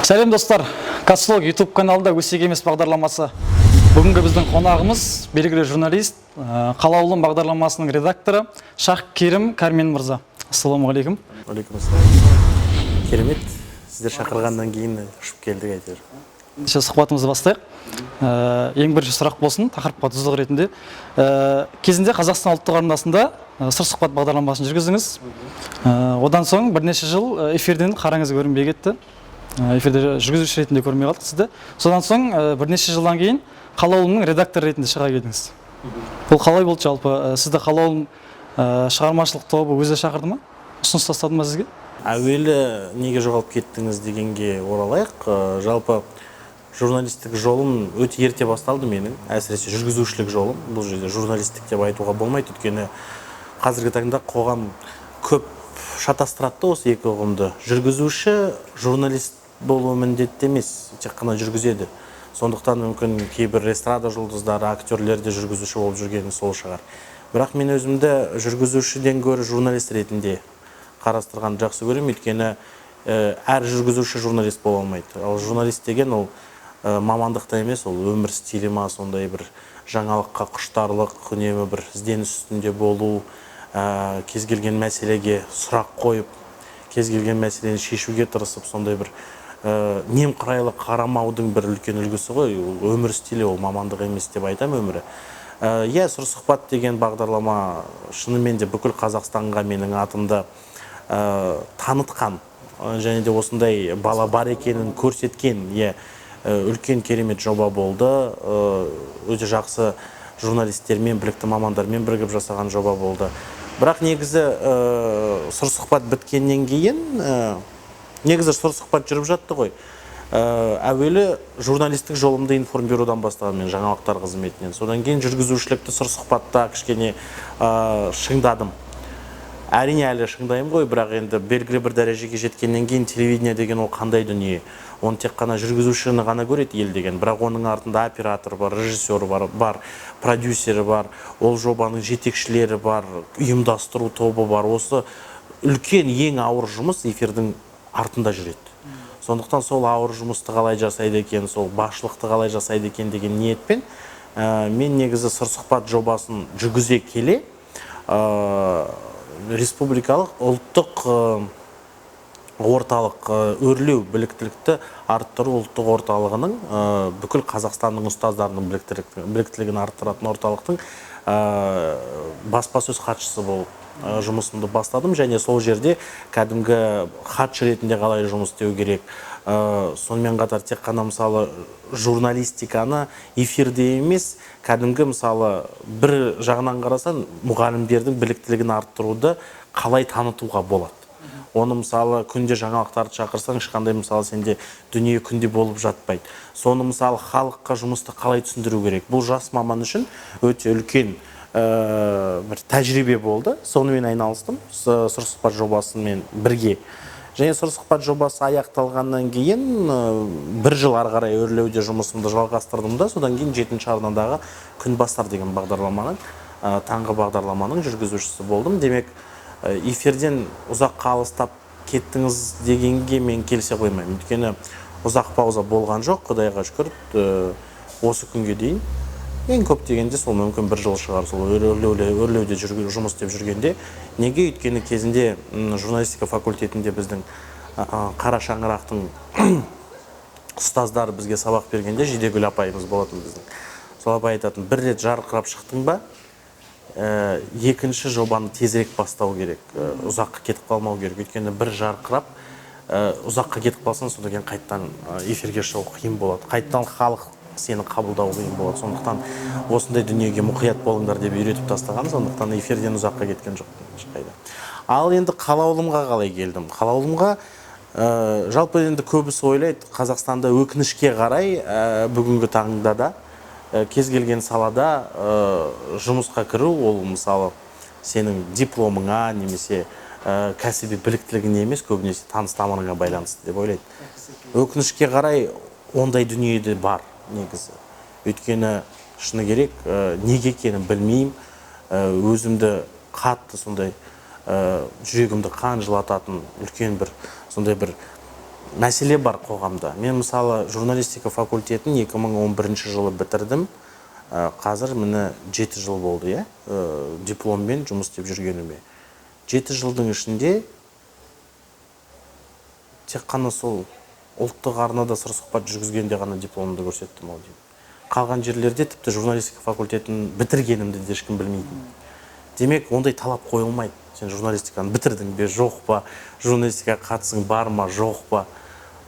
Сәлем, достар! Казфлог YouTube каналында «Өсек емес» бағдарламасы. Бүгінгі біздің қонағымыз – белгілі журналист, «Қалаулым» бағдарламасының редакторы Шахкерім Кәрмен мырза. Ассалаумағалейкум! Алейкум ассалам! Керемет, сіздер шақырғаннан кейін ұшып келдік әйтеуір. Ендеше сұхбатымызды бастайық. Ең бірінші сұрақ болсын, тақырыпқа тұздық ретінде. Кезінде Қазақстан ұлттық арнасында «Сыр сұхбат» бағдарламасын жүргіздіңіз. Одан соң бірнеше жыл эфирден қараңыз көрінбей кетті. Эфирде жүргізуші ретінде көрмей қалдық сізді. Содан соң бірнеше жылдан кейін «Қалаулымның» редакторы ретінде шыға келдіңіз. Бұл қалай болды жалпы? Сізді «Қалаулым» шығармашылық тобы өзі шақырды ма, ұсыныс тастады ма сізге? Әуелі неге жоғалып кеттіңіз дегенге оралайық. Жалпы журналистік жолым өте ерте басталды менің, әсіресе жүргізушілік жолым. Бұл жерде журналистік деп айтуға болмайды, өйткені қазіргі таңда қоғам көп шатастырады да осы екі ұғымды. Жүргізуші журналист болуы міндетті емес, тек қана жүргізеді. Сондықтан мүмкін кейбір эстрада жұлдыздары, актерлер де жүргізуші болып жүргені сол шығар. Бірақ мен өзімді жүргізушіден гөрі журналист ретінде қарастырғанды жақсы көремін, өйткені әр жүргізуші журналист бола алмайды. Ал журналист деген ол мамандық та емес, ол өмір стилі ма, сондай бір жаңалыққа құштарлық, үнемі бір ізденіс үстінде болу, кез келген мәселеге сұрақ қойып, кез келген мәселені шешуге тырысып, сондай бір немқұрайлы қарамаудың бір үлкен үлгісі ғой. Ол өмір стилі, ол мамандық емес деп айтамын өмірі. Иә, «Сыр сұхбат» деген бағдарлама шынымен де бүкіл Қазақстанға менің атымды танытқан және де осындай бала бар екенін көрсеткен, иә, үлкен керемет жоба болды. Өте жақсы журналистермен, білікті мамандармен бірігіп жасаған жоба болды. Бірақ негізі «Сыр сұхбат» біткеннен кейін, негізі «Сыр сұхбат» жүріп жатты ғой. Әуелі журналистік жолымды Информбюродан бастағанмын мен, жаңалықтар қызметінен. Содан кейін жүргізушілікті «Сыр сұхбатта» кішкене шыңдадым. Әрине, әлі шыңдаймын ғой, бірақ енді белгілі бір дәрежеге жеткеннен кейін телевидение деген ол қандай дүние? Оны тек қана жүргізушіні ғана көреді ел деген, бірақ оның артында оператор бар, режиссер бар, продюсері бар, ол жобаның жетекшілері бар, ұйымдастыру тобы бар. Осы үлкен, ең ауыр жұмыс эфирдің артында жүреді. Сондықтан сол ауыр жұмысты қалай жасайды екен, сол басшылықты қалай жасайды екен деген ниетпен мен негізі «Сыр сұхбат» жобасын жүргізе келе республикалық ұлттық орталық, өрлеу біліктілікті арттыру ұлттық орталығының, бүкіл Қазақстанның ұстаздарының біліктілігін арттыратын орталықтың баспасөз хатшысы болып жұмысымды бастадым. Және сол жерде кәдімгі хатшы ретінде қалай жұмыс істеу керек, сонымен қатар тек қана, мысалы, журналистиканы эфирде емес, кәдімгі, мысалы, бір жағынан қарасаң, мұғалімдердің біліктілігін арттыруды қалай танытуға болады. Оны, мысалы, күнде жаңалықтарды шақырсаң, ешқандай, мысалы, сенде дүние күнде болып жатпайды. Соны, мысалы, халыққа жұмысты қалай түсіндіру керек? Бұл жас маман үшін өте үлкен бір тәжірибе болды. Сонымен айналыстым «Сыр сұхбат» жобасымен бірге. Және «Сыр сұхбат» жобасы аяқталғаннан кейін бір жыл ары қарай өрлеуде жұмысымды жалғастырдым да, содан кейін жетінші арнадағы «Күнбастар» деген бағдарламаның, таңғы бағдарламаның жүргізушісі болдым. Демек, эфирден ұзаққа алыстап кеттіңіз дегенге мен келісе қоймаймын, өйткені ұзақ пауза болған жоқ, құдайға шүкір, осы күнге дейін. Ең көп дегенде сол мүмкін бір жыл шығар, сол өрлеуде жұмыс істеп жүргенде. Неге? Өйткені кезінде журналистика факультетінде біздің қара шаңырақтың ұстаздары бізге сабақ бергенде, Жидегүл апайымыз болатын біздің, сол апай айтатын: «Бір рет жарқырап шықтың ба, екінші жобаны тезірек бастау керек, ұзаққа кетіп қалмау керек. Өйткені бір жарқырап, ұзаққа кетіп қалсаң, содан кейін қайтадан эфирге шығу қиын болады, қайтадан халық сені қабылдау қиын болады. Сондықтан осындай дүниеге мұқият болыңдар», – деп үйретіп тастаған. Сондықтан эфирден ұзаққа кеткен жоқпын ешқайда. Ал енді «Қалаулымға» қалай келдім? «Қалаулымға» жалпы енді көбісі ойлайды, Қазақстанда, өкінішке қарай, бүгінгі таңда да кез келген салада жұмысқа кіру ол, мысалы, сенің дипломыңа немесе кәсіби біліктілігіңе емес, көбінесе таныс тамырыңа байланысты деп ойлайды. Өкінішке қарай, ондай дүние де бар негізі. Өйткені шыны керек, неге екенін білмеймін, өзімді қатты сондай жүрегімді қан жылататын үлкен бір сондай бір мәселе бар қоғамда. Мен, мысалы, журналистика факультетін 2011 жылы бітірдім. Қазір міне 7 жыл болды, иә, дипломмен жұмыс істеп жүргеніме. 7 жылдың ішінде тек қана сол ұлттық арнада сыр сұхбат жүргізгенде ғана дипломымды көрсеттім ау деймін. Қалған жерлерде тіпті журналистика факультетін бітіргенімді де ешкім білмейтін. Демек, ондай талап қойылмайды: сен журналистиканы бітірдің бе, жоқ па, журналистикаға қатысың бар ма, жоқ па.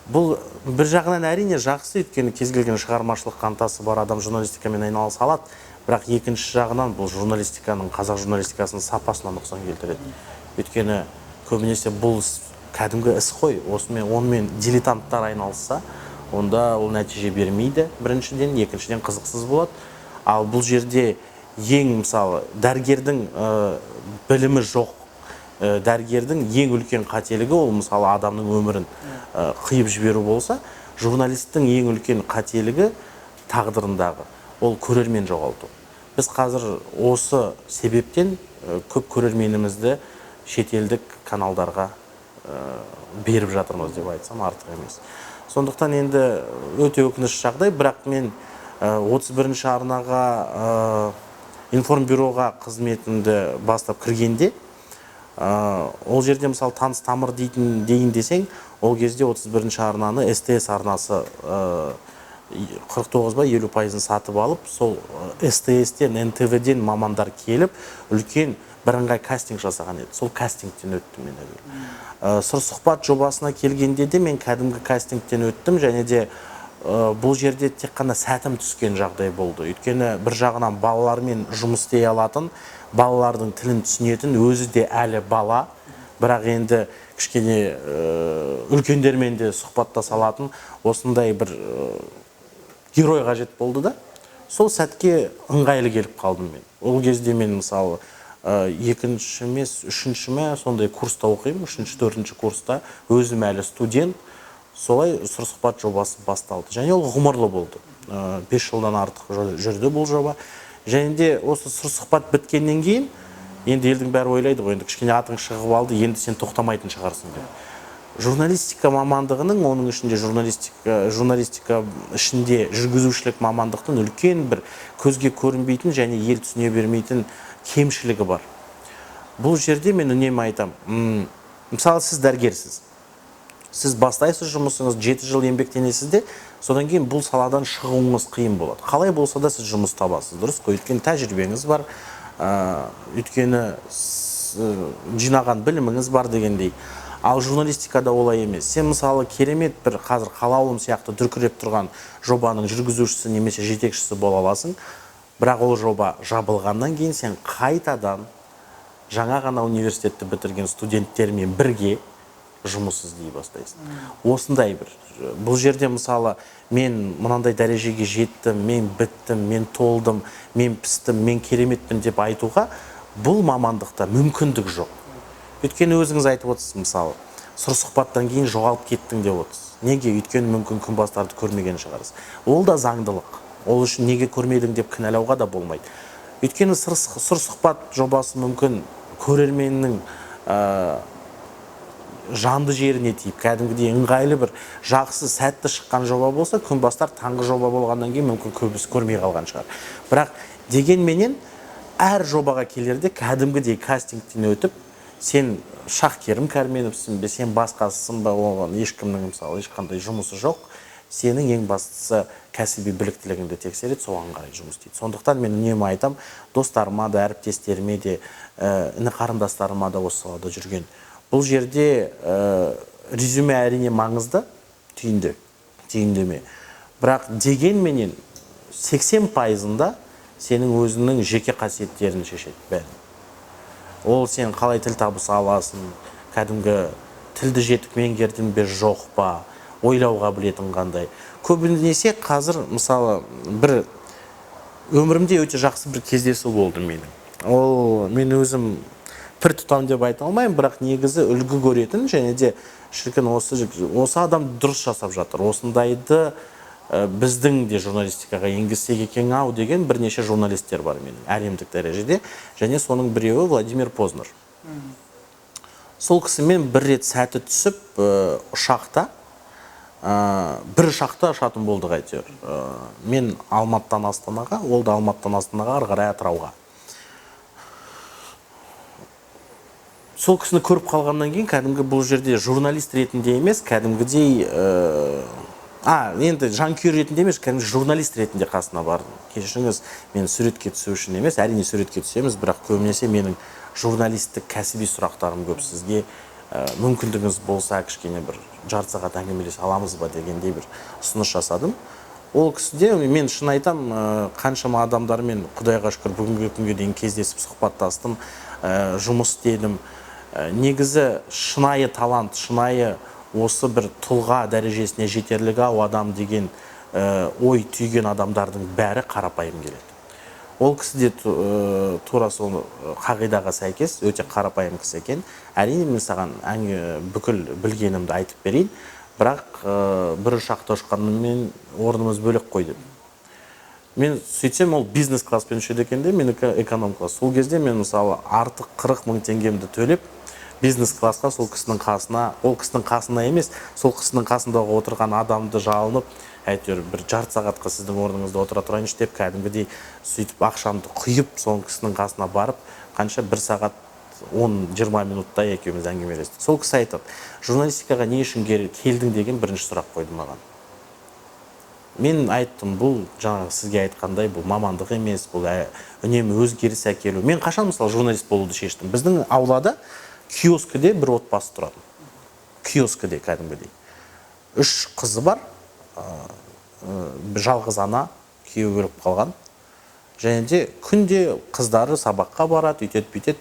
Бұл бір жағынан, әрине, жақсы, өйткені кез келген шығармашылыққа ынтасы бар адам журналистикамен айналыса алады. Бірақ екінші жағынан бұл журналистиканың, қазақ журналистикасының сапасына нұқсан келтіреді, өйткені көбінесе бұл іс кәдімгі іс қой, осымен, онымен дилетанттар айналысса, онда ол нәтиже бермейді біріншіден, екіншіден, қызықсыз болады. Ал бұл жерде ең, мысалы, дәрігердің білімі жоқ, дәрігердің ең үлкен қателігі ол, мысалы, адамның өмірін қиып жіберу болса, журналисттің ең үлкен қателігі тағдырындағы ол көрермен жоғалту. Біз қазір осы себептен көп көрерменімізді шетелдік каналдарға беріп жатырмыз деп айтсам, артық емес. Сондықтан енді өте өкінішті жағдай. Бірақ мен 31 арнаға, информбюроға қызметімді бастап кіргенде, ол жерде, мысалы, таныс тамыр дейтін дейін десең, ол кезде 31 арнаны СТС арнасы 49 ба, 50%-ын сатып алып, сол СТС-тен, НТВ-ден мамандар келіп, үлкен бірыңғай кастинг жасаған еді. Сол кастингтен өттім мен әуелі. Сыр сұхбат жобасына келгенде де мен кәдімгі кастингтен өттім. Және де бұл жерде тек қана сәтім түскен жағдай болды, өйткені бір жағынан балалармен жұмыс істей алатын, балалардың тілін түсінетін, өзі де әлі бала, бірақ енді кішкене үлкендермен де сұхбаттаса алатын осындай бір герой қажет болды да, сол сәтке ыңғайлы келіп қалдым мен. Ол кезде мен, мысалы, екінші емес, үшінші ме, сондай курста оқимын, үшінші, төртінші курста, өзім әлі студент. Солай сыр сұхбат жобасы басталды және ол ғұмырлы болды. 5 жылдан артық жүрді бұл жоба. Және де осы сыр сұхбат біткеннен кейін енді елдің бәрі ойлайды ғой: енді кішкене атың шығып алды, енді сен тоқтамайтын шығарсың деп. Журналистика мамандығының, оның ішінде журналистика ішінде жүргізушілік мамандықтың үлкен бір көзге көрінбейтін және ел түсіне бермейтін кемшілігі бар. Бұл жерде мен үнемі айтам. Мысалы, сіз дәрігерсіз, сіз бастайсыз жұмысыңыз, 7 жыл еңбектенесіз де, содан кейін бұл саладан шығуыңыз қиын болады. Қалай болса да сіз жұмыс табасыз, дұрыс қой? Өйткені тәжірибеңіз бар, өйткені жинаған біліміңіз бар дегендей. Ал журналистикада олай емес. Сен, мысалы, керемет бір қазір Қалаулым сияқты дүркіреп тұрған жобаның жүргізушісі немесе жетекшісі бола аласың, бірақ ол жоба жабылғаннан кейін сен қайтадан жаңа ғана университетті бітірген студенттермен бірге жұмыс іздей бастайсың. Осындай бір бұл жерде, мысалы, мен мынандай дәрежеге жеттім, мен біттім, мен толдым, мен пістім, мен кереметпін деп айтуға бұл мамандықта мүмкіндік жоқ. Өйткені өзіңіз айтып отырсыз, мысалы, сыр сұхбаттан кейін жоғалып кеттің деп отырсыз. Неге? Өйткені мүмкін күнбастарды көрмеген шығарсыз. Ол да заңдылық, ол үшін неге көрмедің деп кінәлауға да болмайды. Өйткені сыр сұхбат жобасы мүмкін көрерменнің жанды жеріне тиіп, кәдімгідей ыңғайлы бір жақсы, сәтті шыққан жоба болса, күнбастар таңғы жоба болғаннан кейін мүмкін көбісі көрмей қалған шығар. Бірақ дегенменен әр жобаға келерде кәдімгідей кастингтен өтіп, сен Шахкерім Кәрменовсің бе, сен басқасысың ба, оған ешкімнің, мысалы, ешқандай жұмысы жоқ. Сенің ең бастысы кәсіби біліктілігіңді тексереді, соған қарай жұмыс істейді. Сондықтан мен үнемі айтам достарыма да, әріптестеріме де, іні қарындастарыма да осы салада жүрген: бұл жерде резюме, әрине, маңызды түйіндеме, бірақ дегенменен 80%-ында сенің өзіңнің жеке қасиеттерін шешеді бәрін. Ол сен қалай тіл табыса аласың, кәдімгі тілді жетік меңгердің бе, жоқ па, ойлау қабілетің қандай. Көбінесе қазір, мысалы, бір өмірімде өте жақсы бір кездесу болды менің. Ол мен өзім пір тұтам деп айта алмаймын, бірақ негізі үлгі көретін және де шіркін, осы адам дұрыс жасап жатыр, осындайды біздің де журналистикаға енгізсек екен ау деген бірнеше журналистер бар менің әлемдік дәрежеде. Және соның біреуі Владимир Познер. Сол кісімен бір рет сәті түсіп, ұшақта Бір ұшақта ұшатын болдық әйтеуір. Мен Алматыдан Астанаға, ол да Алматыдан Астанаға, ары қарай Атырауға. Сол кісіні көріп қалғаннан кейін кәдімгі бұл жерде журналист ретінде емес, кәдімгідей енді жанкүйер ретінде емес, кәдімгі журналист ретінде қасына бардым. Кешіріңіз, мен суретке түсу үшін емес, әрине суретке түсеміз, бірақ көбінесе менің журналистік кәсіби сұрақтарым көп. Сізге мүмкіндігіңіз болса кішкене бір жарты сағат әңгімелесе аламыз ба дегендей бір ұсыныс жасадым. Ол кісіде мен шын айтам, қаншама адамдармен Құдайға шүкір бүгінгі күнге дейін кездесіп сұхбаттастым, жұмыс істедім. Негізі шынайы талант, шынайы осы бір тұлға дәрежесіне жетерлік ау адам деген ой түйген адамдардың бәрі қарапайым келеді. Ол кісі де тура сол қағидаға сәйкес өте қарапайым кісі екен. Әрине мен саған бүкіл білгенімді айтып берейін, бірақ бір ұшақта ұшқанымен орнымыз бөлек қой деп. Мен сөйтсем, ол бизнес класспен ұшады екен де, мен эконом класс. Сол кезде мен мысалы артық 40 мың теңгемді төлеп бизнес классқа сол кісінің қасына, ол кісінің қасына емес, сол кісінің қасындағы отырған адамды жалынып, әйтеуір бір жарты сағатқа сіздің орныңызда отыра тұрайыншы деп кәдімгідей сөйтіп ақшамды құйып, сол кісінің қасына барып, қанша бір сағат 10-20 минутта екеуміз әңгімелестік. Сол кісі айтады, журналистикаға не үшін келдің деген бірінші сұрақ қойды маған. Мен айттым, бұл жаңағы сізге айтқандай, бұл мамандық емес, бұл үнемі өзгеріс әкелу. Мен қашан мысалы журналист болуды шештім? Біздің аулада киоскіде бір отбасы тұратын. Киоскіде кәдімгідей. 3 қызы бар, жалғыз ана, күйеуі өліп қалған. Және де күнде қыздары сабаққа барады, үйтеді, бүйтеді.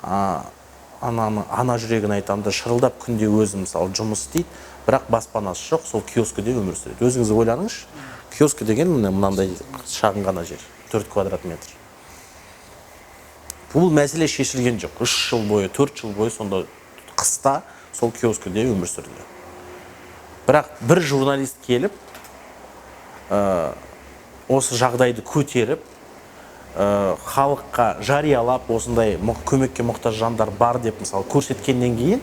Ана жүрегін айтамын да, шырылдап күнде өзі мысалы жұмыс істейді, бірақ баспанасы жоқ, сол киоскіде өмір сүреді. Өзіңіз ойланыңызшы, киоскі деген міне мынандай шағын ғана жер, 4 квадрат метр. Бұл мәселе шешілген жоқ. 3 жыл бойы, 4 жыл бойы сонда қыста сол киоскіде өмір сүрді. Бірақ бір журналист келіп, осы жағдайды көтеріп, халыққа жариялап, осындай көмекке мұқтаж жандар бар деп мысалы көрсеткеннен кейін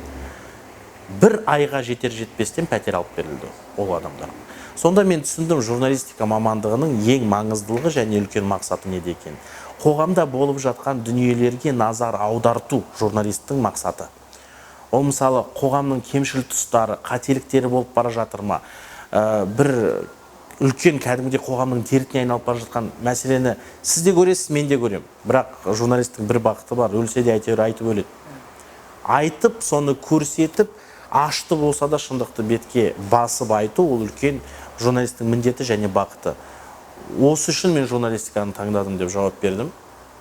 бір айға жетер жетпестен пәтер алып берілді ол адамдарға. Сонда мен түсіндім, журналистика мамандығының ең маңыздылығы және үлкен мақсаты неде екенін. Қоғамда болып жатқан дүниелерге назар аударту журналисттің мақсаты. Ол мысалы қоғамның кемшіл тұстары, қателіктері болып бара жатыр ма? Бір үлкен кәдімгідей қоғамның дертіне айналып бара жатқан мәселені сіз де көресіз, мен де көремін. Бірақ журналисттің бір бақыты бар, өлсе де әйтеуір айтып өледі. Айтып, соны көрсетіп, ашты болса да шындықты бетке басып айту, ол үлкен журналисттің міндеті және бақыты. Осы үшін мен журналистиканы таңдадым деп жауап бердім.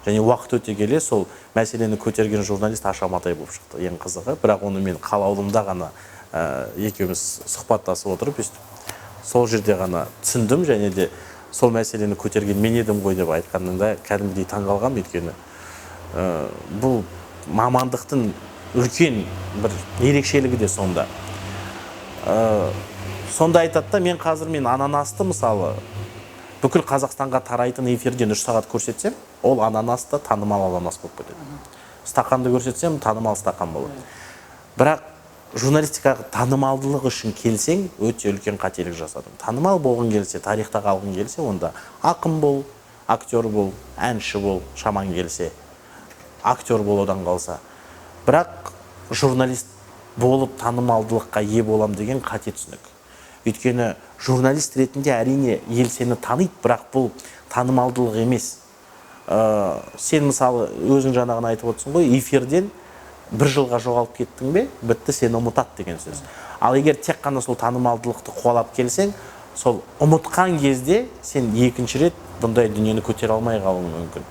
Және уақыт өте келе сол мәселені көтерген журналист Аша Матай болып шықты. Ең қызығы, бірақ оны мен қалаулымда ғана екеуміз сұхбаттасып отырып өйстіп сол жерде ғана түсіндім және де сол мәселені көтерген мен едім ғой деп айтқанында кәдімгідей таңғалғанмын, өйткені бұл мамандықтың үлкен бір ерекшелігі де сонда. Сонда айтады да, мен қазір ананасты мысалы бүкіл Қазақстанға тарайтын эфирден 3 сағат көрсетсем, ол ананас та танымал ананас болып кетеді. Стақанды көрсетсем, танымал стақан болады. Бірақ журналистикаға танымалдылық үшін келсең, өте үлкен қателік жасадың. Танымал болғың келсе, тарихта қалғың келсе, онда ақын бол, актер бол, әнші бол, шамаң келсе, актер болудан қалса. Бірақ журналист болып танымалдылыққа ие болам деген қате түсінік. Өйткені журналист ретінде әрине ел сені таниды, бірақ бұл танымалдылық емес. Сен мысалы өзің жаңағыны айтып отырсың ғой, эфирден бір жылға жоғалып кеттің бе, бітті, сені ұмытады деген сөз. Ал егер тек қана сол танымалдылықты қуалап келсең, сол ұмытқан кезде сен екінші рет бұндай дүниені көтере алмай қалуың мүмкін.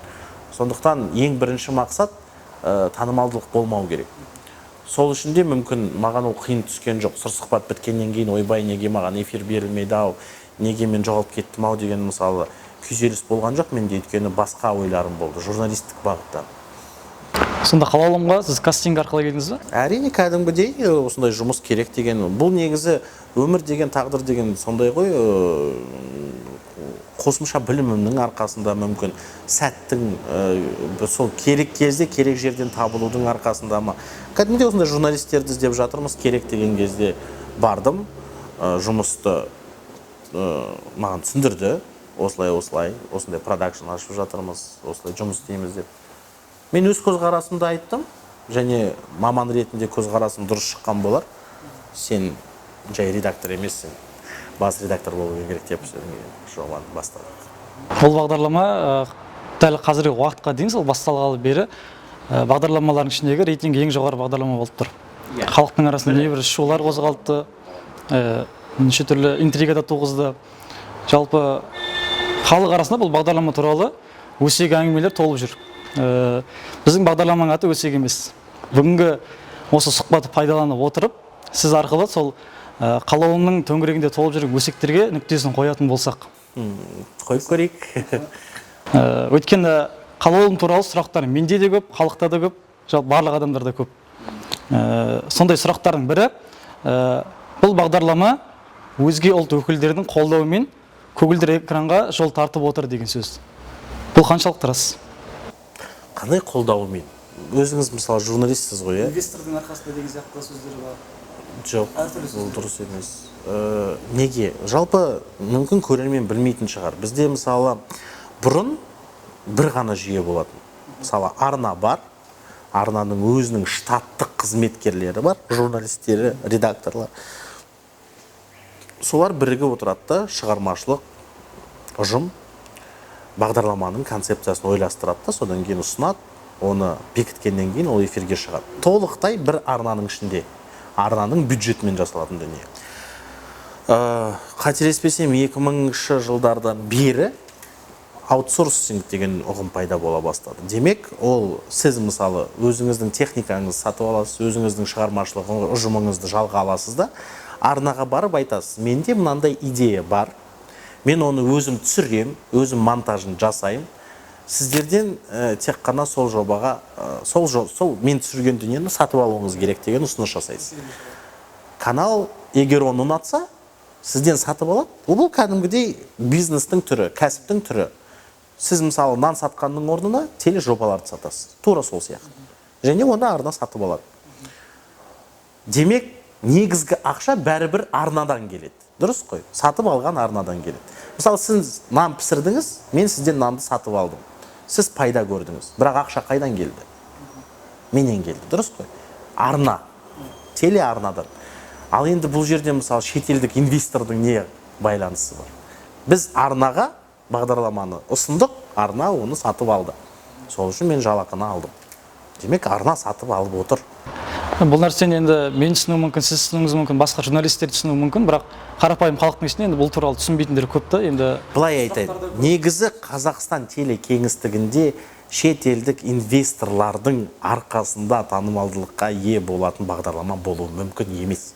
Сондықтан ең бірінші мақсат, танымалдылық болмау керек. Сол үшін де мүмкін маған ол қиын түскен жоқ. Сыр сұхбат біткеннен кейін ойбай неге маған эфир берілмеді ау, неге мен жоғалып кеттім ау деген мысалы күйзеліс болған жоқ менде, өйткені басқа ойларым болды журналистік бағытта. Сонда Қалаулымға сіз кастинг арқылы келдіңіз бе? Әрине, кәдімгідей осындай жұмыс керек деген. Бұл негізі өмір деген, тағдыр деген сондай ғой, қосымша білімімнің арқасында мүмкін, сәттің, сол керек кезде керек жерден табылудың арқасында ма. Кәдімгідей осындай журналистерді іздеп жатырмыз, керек деген кезде бардым. Жұмысты маған түсіндірді. Осылай, осылай, осындай продакшн ашып жатырмыз, осылай жұмыс істейміз деп. Мен өз көзқарасымды айттым, және маман ретінде көзқарасым дұрыс шыққан болар. Сен жай редактор емессің, бас редактор болу керек деп жобаны бастадық. Бұл бағдарлама дәл қазіргі уақытқа дейін, сол басталғалы бері бағдарламалардың ішіндегі рейтингі ең жоғары бағдарлама болып тұр. Халықтың арасында небір шулар қозғалтты, неше түрлі интрига да туғызды. Жалпы халық арасында бұл бағдарлама туралы өсек әңгімелер толып жүр. Біздің бағдарламаның аты өсек емес. Бүгінгі осы сұхбатты пайдаланып отырып, сіз арқылы сол Қалаулымның төңірегінде толып жүрген өсектерге нүктесін қоятын болсақ. Қойып көрейік. Өйткені Қалаулым туралы сұрақтар менде де көп, халықта да көп, жалпы барлық адамдарда көп. Сондай сұрақтардың бірі, бұл бағдарлама өзге ұлт өкілдерінің қолдауымен көгілдір экранға жол тартып отыр деген сөз. Бұл қаншалықты рас? Қандай қолдауымен? Өзіңіз мысалы журналистсіз ғой, иә? Инвестордың арқасында деген сияқты сөздер бар. Жоқ, Әртүрлі бұл дұрыс емес. Неге? Жалпы мүмкін көрермен білмейтін шығар. Бізде мысалы бұрын бір ғана жүйе болатын. Мысалы арна бар, арнаның өзінің штаттық қызметкерлері бар, журналистері, редакторлар. Солар бірігіп отырады да, шығармашылық ұжым бағдарламаның концепциясын ойластырады да, содан кейін ұсынады, оны бекіткеннен кейін ол эфирге шығады. Толықтай бір арнаның ішінде, арнаның бюджетімен жасалатын дүние. Қателеспесем, 2000 жылдардан бері аутсорсинг деген ұғым пайда бола бастады. Демек, ол сіз мысалы өзіңіздің техникаңызды сатып аласыз, өзіңіздің шығармашылық ұжымыңызды жалға аласыз да, арнаға барып айтасыз, менде мынандай идея бар, мен оны өзім түсірем, өзім монтажын жасаймын, сіздерден тек қана сол жобаға, сол мен түсірген дүниені сатып алуыңыз керек деген ұсыныс жасайсыз. Канал егер оны ұнатса, сізден сатып алады. Бұл кәдімгідей бизнестің түрі, кәсіптің түрі. Сіз мысалы нан сатқанның орнына тележобаларды сатасыз. Тура сол сияқты. Және оны арна сатып алады. Демек, негізгі ақша бәрібір арнадан келеді. Дұрыс қой? Сатып алған арнадан келеді. Мысалы, сіз нан пісірдіңіз, мен сізден нанды сатып алдым. Сіз пайда көрдіңіз. Бірақ ақша қайдан келді? Менен келді. Дұрыс қой? Арна. Телеарнадан. Ал енді бұл жерде мысалы шетелдік инвестордың не байланысы бар? Біз арнаға бағдарламаны ұсындық, арна оны сатып алды. Сол үшін мен жалақыны алдым. Демек, арна сатып алып отыр. Бұл нәрсені енді мен түсінуім мүмкін, сіз түсінуіңіз мүмкін, басқа журналистер түсінуі мүмкін, бірақ қарапайым халықтың ішінде енді бұл туралы түсінбейтіндер көп та. Енді былай айтайын, негізі Қазақстан телекеңістігінде шетелдік инвесторлардың арқасында танымалдылыққа ие болатын бағдарлама болуы мүмкін емес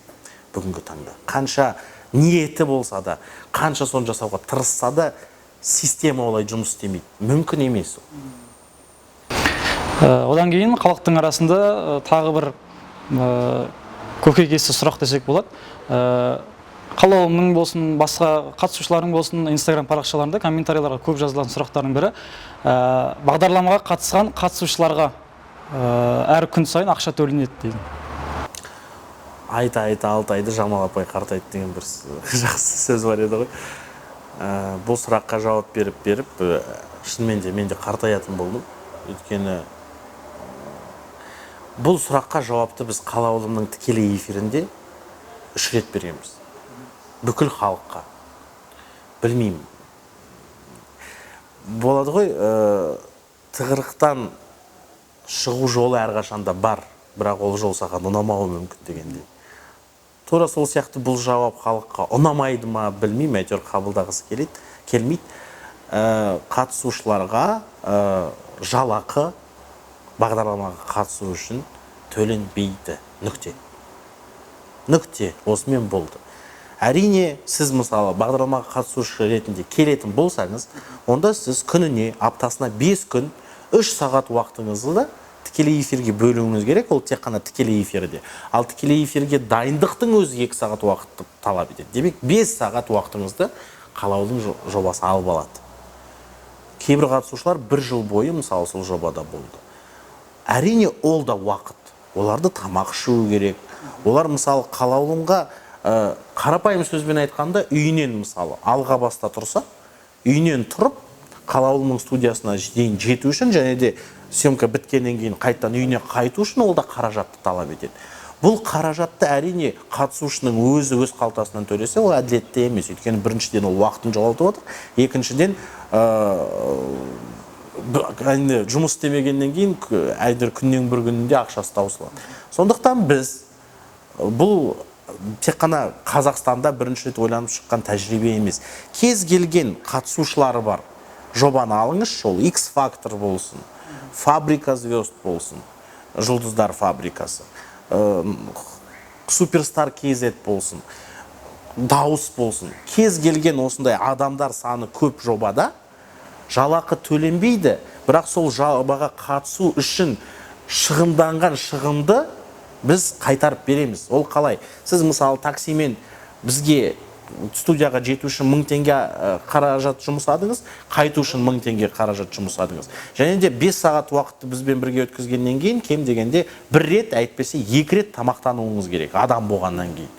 бүгінгі таңда. Қанша ниеті болса да, қанша соны жасауға тырысса да, система олай жұмыс істемейді. Мүмкін емес. Одан кейін халықтың арасында тағы бір көкейкесті сұрақ десек болады. Қалаулымның болсын, басқа қатысушылардың болсын, Инстаграм парақшаларында комментарийларға көп жазылған сұрақтардың бірі, бағдарламаға қатысқан қатысушыларға әр күн сайын ақша төленеді дейді. Айта айта Алтайды Жамал апай қартайды деген бір жақсы сөз бар еді ғой. Бұл сұраққа жауап беріп, шынымен де мен де қартаятын болдым. Өйткені бұл сұраққа жауапты біз Қалаулымның тікелей эфирінде 3 рет бергенбіз. Бүкіл халыққа. Білмеймін. Болады ғой, тығырықтан шығу жолы әрқашанда бар, бірақ ол жол саған ұнамауы мүмкін дегендей. Тура сол сияқты бұл жауап халыққа ұнамайды ма, білмеймін, әйтеуір қабылдағысы келеді, келмейді. Қатысушыларға жалақы бағдарламаға қатысу үшін төленбейді. Нүкте. Нүкте. Осымен болды. Әрине, сіз мысалы бағдарламаға қатысушы ретінде келетін болсаңыз, онда сіз күніне, аптасына 5 күн, 3 сағат уақытыңызды да тікелей эфирге бөлуіңіз керек. Ол тек қана тікелей эфирде. Ал тікелей эфирге дайындықтың өзі 2 сағат уақытты талап етеді. Демек, 5 сағат уақытыңызды Қалаулым жобасы алып алады. Кейбір қатысушылар 1 жыл бойы мысалы сол жобада болды. Әрине, ол да уақыт. Оларды тамақ ішу керек. Олар мысалы Қалаулымға Қарапайым сөзбен айтқанда, үйінен мысалы Алғабаста тұрса, үйінен тұрып Қалаулымның студиясына дейін жету үшін және де съемка біткеннен кейін қайтадан үйіне қайту үшін ол да қаражатты талап етеді. Бұл қаражатты әрине қатысушының өзі өз қалтасынан төлесе, ол әділетті емес. Өйткені біріншіден ол уақытын жоғалтып отыр, екіншіден жұмыс істемегеннен кейін әрбір күннен бір күнінде ақшасы таусылады. Сондықтан біз бұл тек қана Қазақстанда бірінші рет ойланып шыққан тәжірибе емес. Кез келген қатысушылары бар жобаны алыңызшы, ол X Factor болсын, Фабрика звезд болсын, Жұлдыздар фабрикасы, Суперстар KZ болсын, Дауыс болсын. Кез келген осындай адамдар саны көп жобада жалақы төленбейді, бірақ сол жобаға қатысу үшін шығынданған шығынды біз қайтарып береміз. Ол қалай? Сіз мысалы таксимен бізге студияға жету үшін 1000 теңге қаражат жұмсадыңыз, қайту үшін 1000 теңге қаражат жұмсадыңыз. Және де 5 сағат уақытты бізбен бірге өткізгеннен кейін кем дегенде бір рет, әйтпесе 2 рет тамақтануыңыз керек адам болғаннан кейін.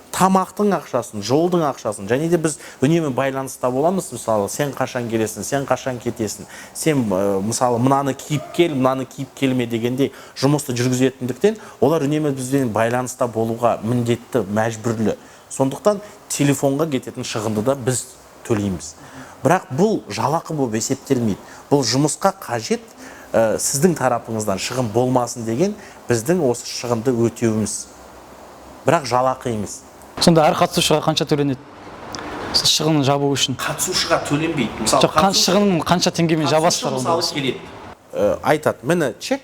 Тамақтың ақшасын, жолдың ақшасын, және де біз үнемі байланыста боламыз. Мысалы, сен қашан келесің, сен қашан кетесің, сен мысалы мынаны киіп кел, мынаны киіп келме дегендей жұмысты жүргізетіндіктен олар үнемі бізбен байланыста болуға міндетті, мәжбүрлі. Сондықтан телефонға кететін шығынды да біз төлейміз. Бірақ бұл жалақы болып есептелмейді. Бұл жұмысқа қажет сіздің тарапыңыздан шығын болмасын деген біздің осы шығынды өтеуіміз. Бірақ жалақы емес. Сонда әр қатысушыға қанша төленеді? Шығынын жабу үшін. Қатысушыға төленбейді. Мысалы, жоқ, шығынын қанша теңгемен жабасыздар? Мысалы келеді. Айтады, міне чек,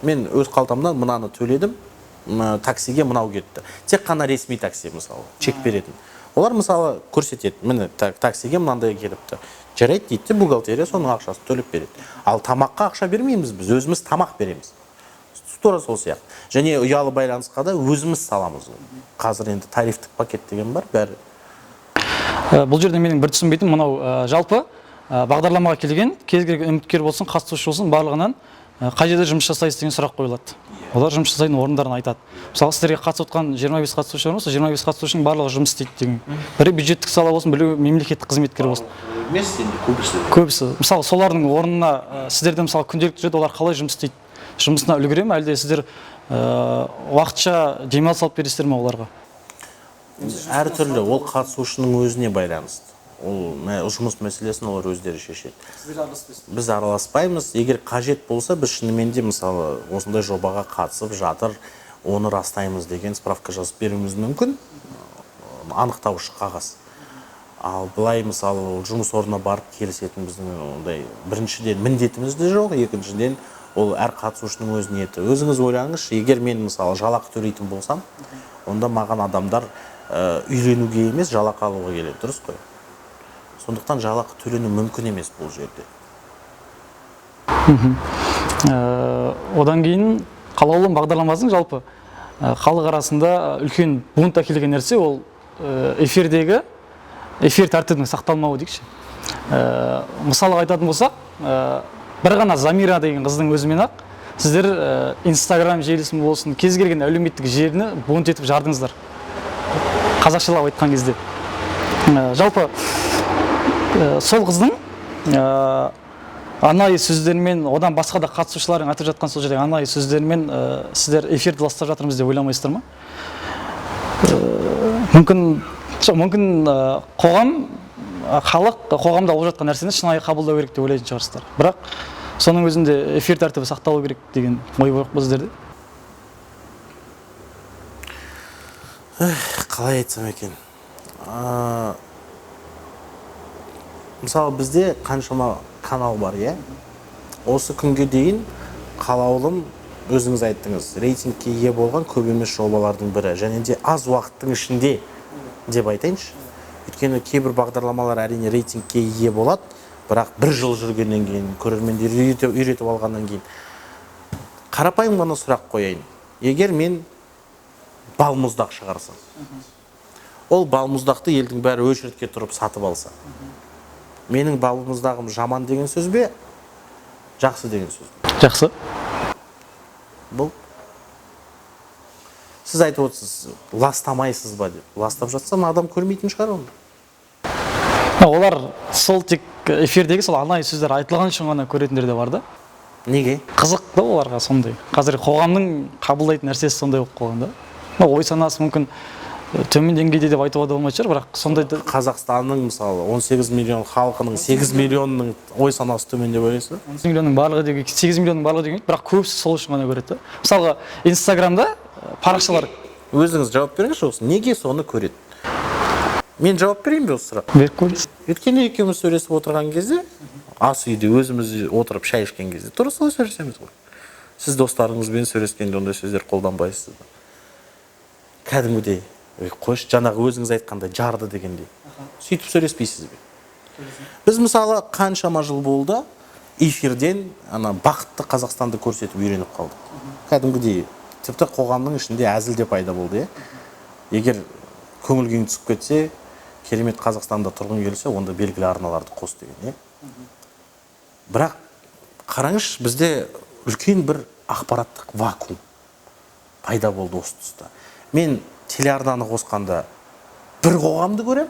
мен өз қалтамнан мынаны төледім, таксиге мынау кетті. Тек қана ресми такси мысалы, чек беретін. Олар мысалы көрсетеді, міне таксиге мынандай келіпті. Жарайды дейді де, бухгалтерия соның ақшасын төлеп береді. Ал тамаққа ақша бермейміз біз, өзіміз тамақ береміз. Тура сол сияқты. Және ұялы байланысқа да өзіміз саламыз. Қазір енді тарифтік пакет деген бар, бәрі. Бұл жерде менің бір түсінбейтінім мынау, жалпы бағдарламаға келген кез келген үміткер болсын, қатысушы болсын, барлығынан қай жерде жұмыс жасайсыз деген сұрақ қойылады. Олар жұмыс жасайтын орындарын айтады. Мысалы, сіздерге қатысып отқан 25 қатысушы бар ма? Сол 25 қатысушының барлығы жұмыс істейді деген. Бірі бюджеттік сала болсын, біреуі мемлекеттік қызметкер болсын. Емес, енді көбісі. Көбісі. Мысалы, солардың орнына сіздерде мысалы күнделікті жүреді, олар қалай жұмыс істейді? Жұмысына үлгере ме, әлде сіздер уақытша демалыс алып бересіздер ме оларға? Әртүрлі, ол қатысушының өзіне байланысты. Ол жұмыс мәселесін олар өздері шешеді. Біз араласпаймыз. Егер қажет болса, біз шынымен де мысалы осындай жобаға қатысып жатыр, оны растаймыз деген справка жазып беруіміз мүмкін, анықтаушы қағаз. Ал былай мысалы жұмыс орнына барып келісетін біздің ондай біріншіден міндетіміз де жоқ, екіншіден ол әр қатысушының өз ниеті. Өзіңіз ойлаңызшы, егер мен мысалы жалақы төлейтін болсам, онда маған адамдар үйленуге емес, жалақы алуға келеді, дұрыс қой? Сондықтан жалақы төлену мүмкін емес бұл жерде. Одан кейін Қалаулым бағдарламасының жалпы халық арасында үлкен бунт әкелген нәрсе ол эфирдегі эфир тәртібінің сақталмауы дейікші. Мысалға айтатын болсақ, бір ғана Замира деген қыздың өзімен ақ сіздер Инстаграм желісін болсын, кез келген әлеуметтік желіні бунт етіп жардыңыздар. Қазақшалап айтқан кезде. Жалпы сол қыздың анайы сөздерімен, одан басқа да қатысушылардың айтып жатқан сол жердегі анайы сөздерімен сіздер эфирді ластап жатырмыз деп ойламайсыздар ма? Мүмкін, жоқ, мүмкін қоғам, халық қоғамда болып жатқан нәрсені шынайы қабылдау керек деп ойлайтын шығарсыздар. Бірақ соның өзінде эфир тәртібі сақталу керек деген ой бар ғой сіздерде? Қалай айтсам екен? Мысалы, бізде қаншама канал бар, иә? Осы күнге дейін Қалаулым, өзіңіз айттыңыз, рейтингке ие болған көп емес жобалардың бірі. Және де аз уақыттың ішінде деп айтайыншы. Өйткені кейбір бағдарламалар әрине рейтингке ие болады, бірақ бір жыл жүргеннен кейін, көрермендер үйретіп алғаннан кейін. Қарапайым ғана сұрақ қояйын. Егер мен балмұздақ шығарсам, ол балмұздақты елдің бәрі очередке тұрып сатып алса, менің балмұздағым жаман деген сөз бе, жақсы деген сөз бе? Жақсы. Бұл Сіз айтып отырсыз, ластамайсыз ба деп. Ластап жатсам, адам көрмейтін шығар оны. Олар сол тек эфирдегі сол анайы сөздер айтылған үшін ғана көретіндер де бар да. Неге? Қызық та оларға сондай. Қазір қоғамның қабылдайтын нәрсесі сондай болып қалған да. Ой санасы мүмкін төмен деңгейде деп айтуға да болмайтын шығар, бірақ сондай да. Қазақстанның мысалы 18 миллион халқының 8 миллионының ой санасы төмен деп ойлайсыз ба? 18 миллионның барлығы деген, 8 миллионның барлығы деген, бірақ көбісі сол үшін ғана көреді да. Мысалға, Инстаграмда парақшалар. Өзіңіз жауап беріңізші осы. Неге соны көреді? Мен жауап берейін бе осы сұраққа? Беріп көріңіз. Өйткені екеуміз сөйлесіп отырған кезде, ас үйде өзіміз отырып шай ішкен кезде тура солай сөйлесеміз ғой. Сіз достарыңызбен сөйлескенде ондай сөздер қолданбайсыз ба? Кәдімгідей, қойшы, жаңағы өзіңіз айтқандай жарды дегендей. Сөйтіп сөйлеспейсіз бе? Біз мысалы қаншама жыл болды эфирден ана бақытты Қазақстанды көрсетіп үйреніп қалдық. Кәдімгідей, тіпті қоғамның ішінде әзіл де пайда болды, иә? Егер көңіл күйің түсіп кетсе, керемет Қазақстанда тұрғың келсе, онда белгілі арналарды қос деген, иә? Бірақ қараңызшы, бізде үлкен бір ақпараттық вакуум пайда болды осы тұста. Мен телеарнаны қосқанда бір қоғамды көрем,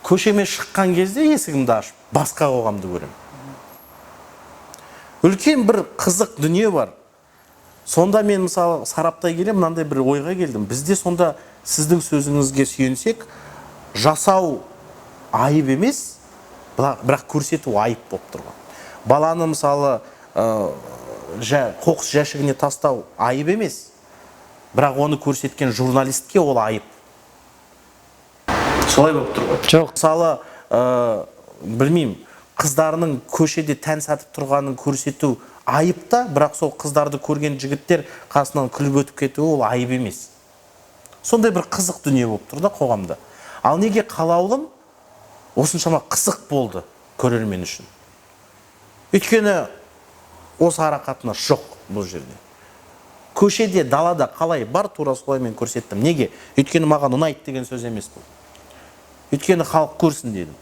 көшеме шыққан кезде есігімді ашып басқа қоғамды көрем. Үлкен бір қызық дүние бар. Сонда мен мысалы сараптай келе мынандай бір ойға келдім. Бізде сонда сіздің сөзіңізге сүйенсек, жасау айып емес, бірақ көрсету айып болып тұрған. Баланы мысалы қоқыс жәшігіне тастау айып емес, бірақ оны көрсеткен журналистке ол айып. Солай болып тұр ғой. Жоқ. Мысалы, білмеймін, қыздарының көшеде тән сатып тұрғанын көрсету айып та, бірақ сол қыздарды көрген жігіттер қасынан күліп өтіп кетуі ол айып емес. Сондай бір қызық дүние болып тұр да қоғамда. Ал неге Қалаулым осыншама қызық болды көрермен үшін? Өйткені осы арақатынас жоқ бұл жерде. Көшеде, далада қалай бар, тура солай мен көрсеттім. Неге? Өйткені маған ұнайды деген сөз емес бұл. Өйткені халық көрсін дедім.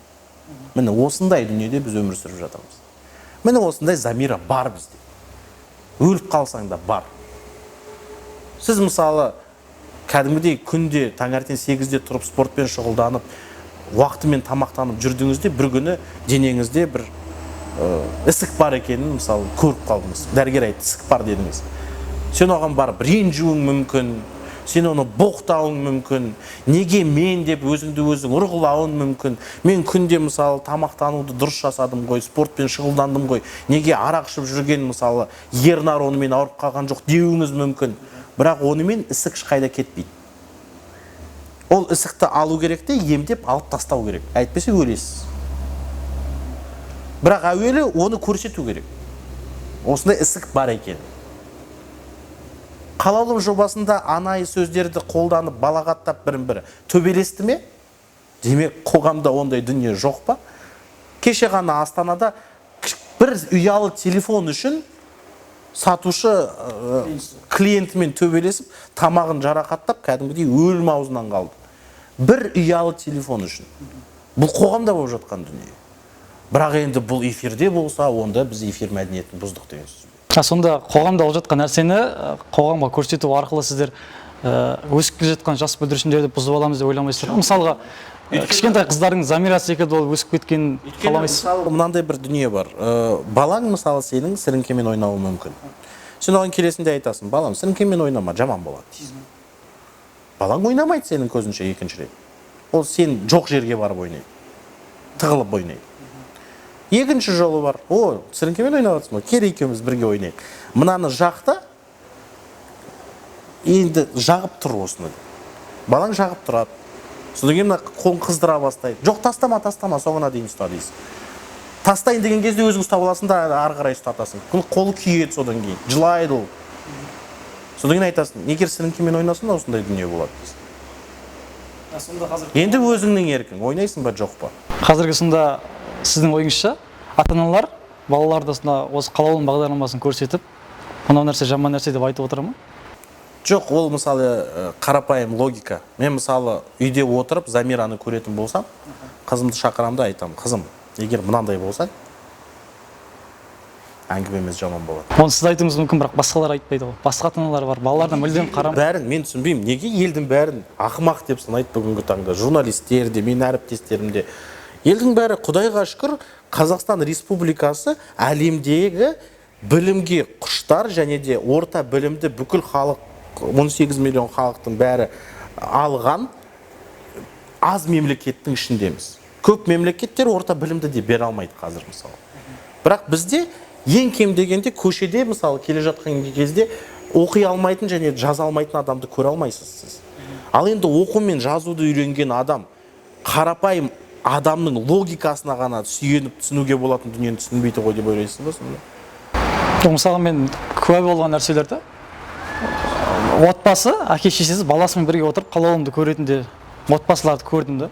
Міне осындай дүниеде біз өмір сүріп жатырмыз. Міне осындай Замира бар бізде. Өліп қалсаң да бар. Сіз мысалы кәдімгідей күнде таңертең 8-де тұрып спортпен шұғылданып, уақытымен тамақтанып жүрдіңізде, бір күні денеңізде бір ісік бар екенін мысалы көріп қалдыңыз. Дәрігер айтты, ісік бар дедіңіз. Сен оған барып ренжуің мүмкін, сен оны боқтауың мүмкін, неге мен деп өзіңді өзің ұрғылауың мүмкін. Мен күнде мысалы тамақтануды дұрыс жасадым ғой, спортпен шұғылдандым ғой, неге арақ ішіп жүрген мысалы Ернар онымен ауырып қалған жоқ деуіңіз мүмкін. Бірақ онымен ісік ешқайда кетпейді. Ол ісікті алу керек те, емдеп алып тастау керек. Әйтпесе өлесіз. Бірақ әуелі оны көрсету керек. Осындай ісік бар екен. Қалаулым жобасында анайы сөздерді қолданып, балағаттап бірін-бірі төбелесті ме? Демек, қоғамда ондай дүние жоқ па? Кеше ғана Астанада бір ұялы телефон үшін сатушы клиентімен төбелесіп, тамағын жарақаттап, кәдімгідей өлім аузынан қалды. Бір ұялы телефон үшін. Бұл қоғамда болып жатқан дүние. Бірақ енді бұл эфирде болса, онда біз эфир мәдениетін бұздық деген сөз. Сонда қоғамда болып жатқан нәрсені қоғамға көрсету арқылы сіздер өсіп келе жатқан жас бүлдіршіндерді бұзып аламыз деп ойламайсыздар ма? Мысалға, кішкентай қыздардың Замира секілді болып өсіп кеткенін қаламайсыз? Мысалы, мынандай бір дүние бар. Балаң мысалы сенің сіріңкемен ойнауы мүмкін. Сен оған келесінде айтасың, балам, сіріңкемен ойнама, жаман болады дейсің. Балаң ойнамайды сенің көзінше екінші рет. Ол сен жоқ жерге барып ойнайды, тығылып ойнайды. Екінші жолы бар. О, сіріңкемен ойнап жатсың ба? Кел екеуміз бірге ойнайық. Мынаны жақта, енді жағып тұр осыны. Балаң жағып тұрады. Содан кейін мына қолын қыздыра бастайды. Жоқ, тастама, тастама, соңына дейін ұста дейсің. Тастайын деген кезде өзің ұстап аласың да ары қарай ұстатасың. Қолы күйеді содан кейін, жылайды ол. Содан кейін айтасың, егер сіріңкемен ойнасаң, осындай дүние болады дейсің. Енді өзіңнің еркің, ойнайсың ба, жоқ па? Қазіргі сонда сіздің ойыңызша, ата-аналар балаларды осы Қалаулым бағдарламасын көрсетіп, мынау нәрсе жаман нәрсе деп айтып отыр ма? Жоқ, ол мысалы қарапайым логика. Мен мысалы үйде отырып Замираны көретін болсам, қызымды шақырамын да айтамын, қызым, егер мынандай болсаң, Әңгімеміз жаман болады. Оны сіз айтуыңыз мүмкін, бірақ басқалар айтпайды ғой. Басқа ата-аналар бар, балалардан мүлдем қарам. Бәрін мен түсінбеймін, неге елдің бәрін ақымақ деп санайды бүгінгі таңда. Журналистер де, менің әріптестерім де. Елдің бәрі, Құдайға шүкір, Қазақстан Республикасы әлемдегі білімге құштар және де орта білімді бүкіл халық, 18 миллион халықтың бәрі алған аз мемлекеттің ішіндеміз. Көп мемлекеттер орта білімді де бере алмайды қазір мысалы. Бірақ бізде ең кем дегенде көшеде мысалы келе жатқан кезде оқи алмайтын және жаза алмайтын адамды көре алмайсыз сіз. Ал енді оқу мен жазуды үйренген адам қарапайым адамның логикасына ғана сүйеніп түсінуге болатын дүниені түсінбейді ғой деп ойлайсыз ба сонда? Мысалы, мен куә болған нәрселерді, отбасы, әке шешесі баласымен бірге отырып Қалаулымды көретін де отбасыларды көрдім да.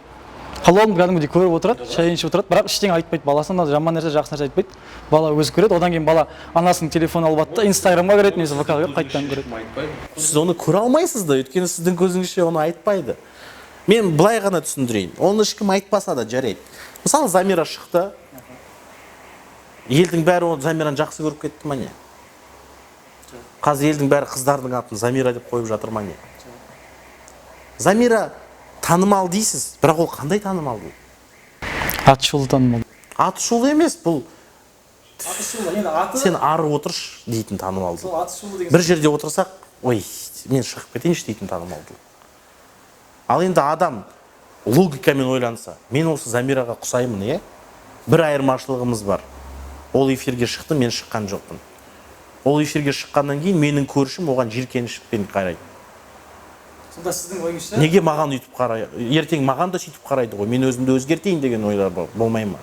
Қалаулымды кәдімгідей көріп отырады, шайын ішіп отырады, бірақ ештеңе айтпайды баласына, жаман нәрсе, жақсы нәрсе айтпайды. Бала өзі көреді, одан кейін бала анасының телефонын алып алады да, Инстаграмға кіреді, немесе ВК-ға кіріп қайтадан көреді. Сіз оны көре алмайсыз да, өйткені сіздің көзіңізше оны айтпайды. Мен былай ғана түсіндірейін, оны ешкім айтпаса да жарайды. Мысалы, Замира шықты, елдің бәрі оны Замираны жақсы көріп кетті ма не? Қазір елдің бәрі қыздардың атын Замира деп қойып жатыр ма не? Замира танымал дейсіз, бірақ ол қандай танымал бұл? Аты шулы танымал. Аты шулы емес, бұл Аты шулы, енді аты сен ары отыршы дейтін танымалдылық. Сол аты шулы деген. Бір жерде отырсақ, ой, мен шығып кетейінші дейтін танымалдылық. Ал енді адам логикамен ойланса, мен осы Замираға құсаймын, иә? Бір айырмашылығымыз бар. Ол эфирге шықты, мен шыққан жоқпын. Ол эфирге шыққаннан кейін менің көршім оған жиіркенішпен қарайды. Сонда сіздің ойыңызша Неге маған өйтіп қарай, ертең маған да сөйтіп қарайды ғой, мен өзімді өзгертейін деген ойлар болмай ма?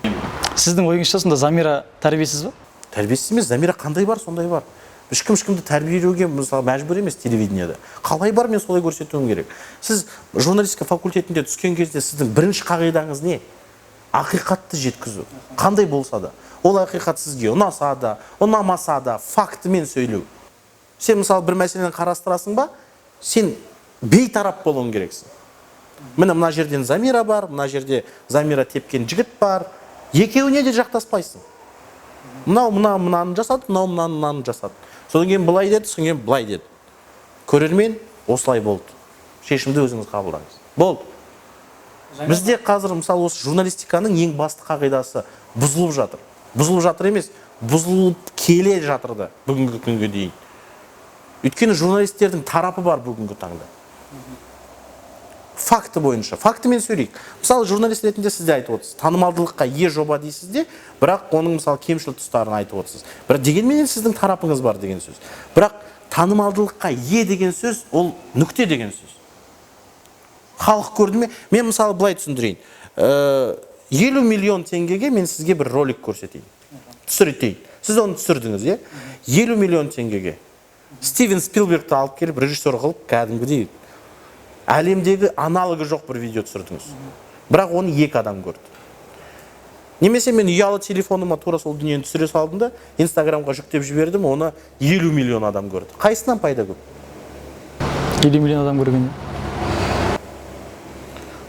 Сіздің ойыңызша сонда Замира тәрбиесіз ба? Тәрбиесіз емес, Замира қандай бар, сондай бар. Ешкім ешкімді тәрбиелеуге мысалы мәжбүр емес телевидениеде. Қалай бар, мен солай көрсетуім керек. Сіз журналистика факультетінде түскен кезде сіздің бірінші қағидаңыз не? Ақиқатты жеткізу. Қандай болса да. Ол ақиқат сізге ұнаса да, ұнамаса да, фактімен сөйлеу. Сен мысалы бір мәселені қарастырасың ба, сен бейтарап болуың керексің. Міне мына жерден Замира бар, мына жерде Замира тепкен жігіт бар. Екеуіне де жақтаспайсың. Мынау мына мынаны жасады, мынау мынаны мынаны жасады. Содан кейін былай деді, содан кейін былай деді. Көрермен осылай болды. Шешімді өзіңіз қабылдаңыз. Болды. Бізде қазір мысалы осы журналистиканың ең басты қағидасы бұзылып жатыр. Бұзылып жатыр емес, бұзылып келе жатыр да бүгінгі күнге дейін. Өйткені журналистердің тарапы бар бүгінгі таңда. Факті бойынша, фактімен сөйлейік. Мысалы, журналист ретінде сіз де айтып отырсыз, танымалдылыққа ие жоба дейсіз де, бірақ оның мысалы кемшіл тұстарын айтып отырсыз. Бірақ дегенменен сіздің тарапыңыз бар деген сөз. Бірақ танымалдылыққа ие деген сөз ол нүкте деген сөз. Халық көрді ме? Мен мысалы былай түсіндірейін. 50 миллион теңгеге мен сізге бір ролик көрсетейін. Түсіретейін. Сіз оны түсірдіңіз, иә? 50 миллион теңгеге. Стивен Спилбергті алып келіп, режиссер қылып, кәдімгідей әлемдегі аналогы жоқ бір видео түсірдіңіз. Бірақ оны екі адам көрді. Немесе мен ұялы телефоныма тура сол дүниені түсіре салдым да, Инстаграмға жүктеп жібердім, оны 50 миллион адам көрді. Қайсынан пайда көп? 50 миллион адам көрген.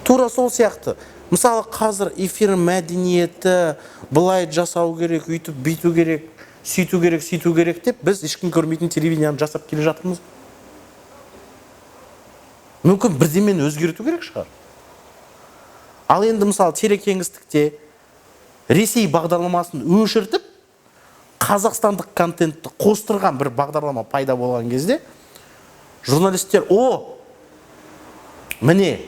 Тура сол сияқты. Мысалы, қазір эфир мәдениеті былай жасау керек, үйтіп бүйту керек, сөйту керек, сөйту керек деп біз ешкім көрмейтін телевидениені жасап келе жатырмыз. Мүмкін бірдемені өзгерту керек шығар. Ал енді мысалы телекеңістікте Ресей бағдарламасын өшіртіп, қазақстандық контентті қостырған бір бағдарлама пайда болған кезде журналистер, о, міне,